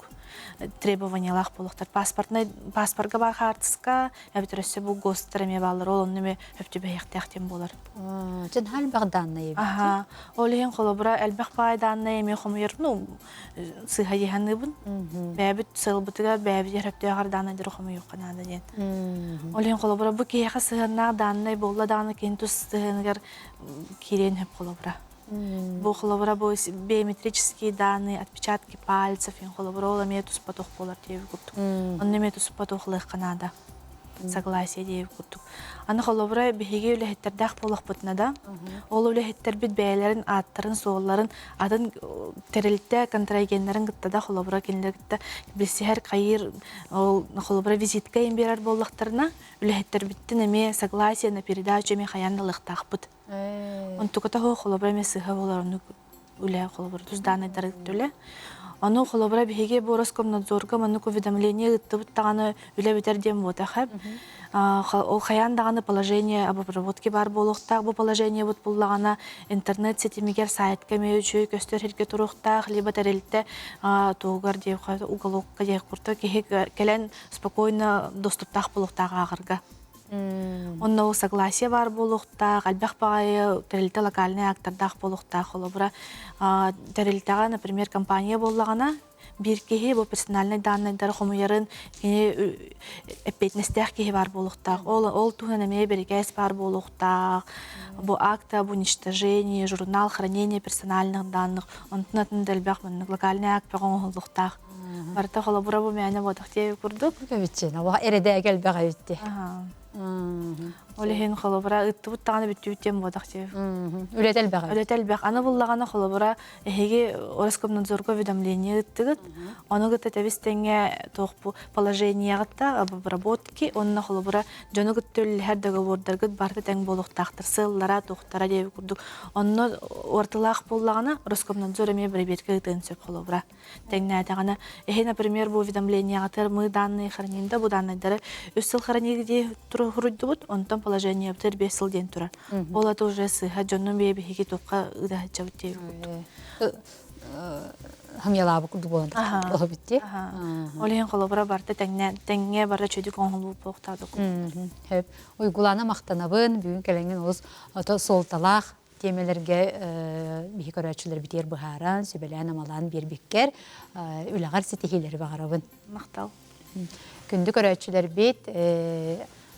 требованиялаах буолуохтар. Паспортнай паспорга баар хаартыска эбэтэр өссө бу ГОСТар эмиэ бааллар ол онно эмиэ сөп түбэһиэхтээх диэн буолар. Дьон элбэх дааннай эбит. Аха. Ол иһин холобура элбэх баай дааннай эмиэ хомуйар ну сыыһа дьиһаныыбын. Бэйэбит сыалбытыгар бэйэбит өрөптөөх дааннайдары хомуйуохха наада диэн. Ол иһин холобура бу киһиэхэ сыһыаннаах дааннай буолла даҕаны киһин тус сыһыаныгар киириэн сөп холобура. Бу холобура бу биометрические данные, отпечатки пальцев, холобура ол эмиэ туспа туох буолар диэбит курдук. Онно эмиэ туспа туох ылыахха наада. Согласие диэбит курдук. Аны холобура биһиги үлэһиттэрдээх буоллахпытына да, ол үлэһиттэрбит бэйэлэрин ааттарын-суолларын атын тэрилтэ контрагеннарын кытта да холобура кинилэр кытта билсиһэр хайыыр ол холобура визитка им биэрэр буоллахтарына үлэһиттэрбиттэн эмиэ согласие на передачу эмиэ хайаан да ылыахтаахпыт. Онтуката холобура эмиэ сыыһа буолар оннук үлэ холобура тус даанайдары үлэ. Ону холобура биһиги бу Роскомнадзорга маннык уведомление ыыттыбыт даҕаны үлэ бүтэр диэн буотаха. Ол хайаан даҕаны положение об обработке баар буолуохтаах. Бу положениебыт буллаҕына интернет ситимигэр сайтка эмиэ үчүгэй көстөр сиргэ туруохтаах, либо тэрилтэ туһугар диэххэ уголокка диэх курдук киһи кэлэн спокойно доступтаах буолуохтаах ааҕарга. Онно согласие баар буолуохтаах, элбэх баҕайы тэрилтэ локальнай актардаах буолуохтаах. Холобура, тэрилтэҕэ, например, компания буоллаҕына, биир киһи бу персональнай даннайдары хомуйарын кини эппиэтинэстээх киһи баар буолуохтаах. Ол, ол туһунан эмиэ бирикээс баар буолуохтаах. Бу акта об уничтожении, журнал хранения персональных данных, онтун атын да элбэх маннык локальнай акт бөҕө оҥоһуллуохтаах. Барыта холобура бу мээнэ буотах диэби курдук. Эбитчи, оба эрэдээгэ элбэх эбитти. Ол иһин холобура ыттыбыт даҕаны бүттүбүт диэн буотах диэби. Үлэтэ элбэх. Үлэтэ элбэх. Аны буллаҕына холобура эһиги Роскомнадзорга уведомление ыттыгыт. Ону кытта тэбис тэҥҥэ туох бу положениеҕытта об обработке уонна холобура дьону кытта үллэһэр договордаргыт барыта тэҥ буолуохтаахтар. Сыаллара, туохтара диэби курдук. Онно уратылаах буоллаҕына Роскомнадзор эмиэ бэрэбиэркэ ыытыан сөп холобура. Тэҥнээтэҕинэ, эһи, например, бу уведомлениеҕытыгар мы данные храним да, бу данныйдары үс сыл хранить дии суруйдубут, онтон положениебытыгар биэс сыл диэн турар. Ол это уже сыыһа дьоннун бэйэ биһиги туохха ыытаһыччабыт диэбит курдук. Хамьялаабыт курдук буолан тахсыбыт дии. Ол иһин холобура барыта тэҥнэ тэҥҥэ барыта чөдүк оҥоһуллубут буолуохтаах Сөп. Уйгулаана махтанабын. Бүгүн кэлэҥҥин олус суолталаах тиэмэлэргэ биһи көрөөччүлэрбитигэр быһааран, сүбэлээн-амалаан биэрбиккэр үлэҕэр ситиһиилэри баҕарабын. Махтал. Күндү көрөөччүлэрбит,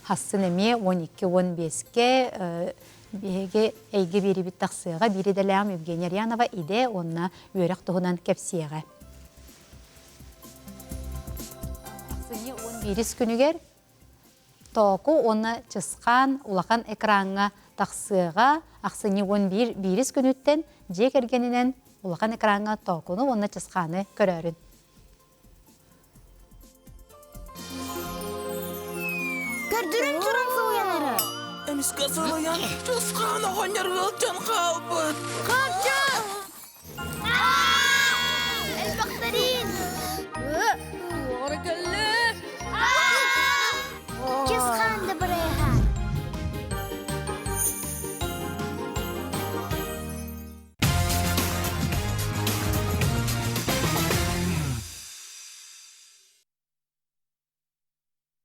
хассын эмиэ 12-15-кэ биһиги эйгэ биэрибит тахсыаҕа биир идэлээҕим Евгения Рьянова идэ уонна үөрэх туһунан кэпсиэҕэ. Ахсынньы 11 күнүгэр Тооку уонна Чысхаан улахан экраҥҥа тахсыаҕа ахсынньы 11 биирис күнүттэн дьиэ кэргэнинэн улахан экраҥҥа Тоокуну уонна Чысхааны көрөөрүн. Көрдөрөн туран сылайан эрэ. Эмискэ сылайан, Чысхаан оҕонньор ыалдьан хаалбыт. Хапча!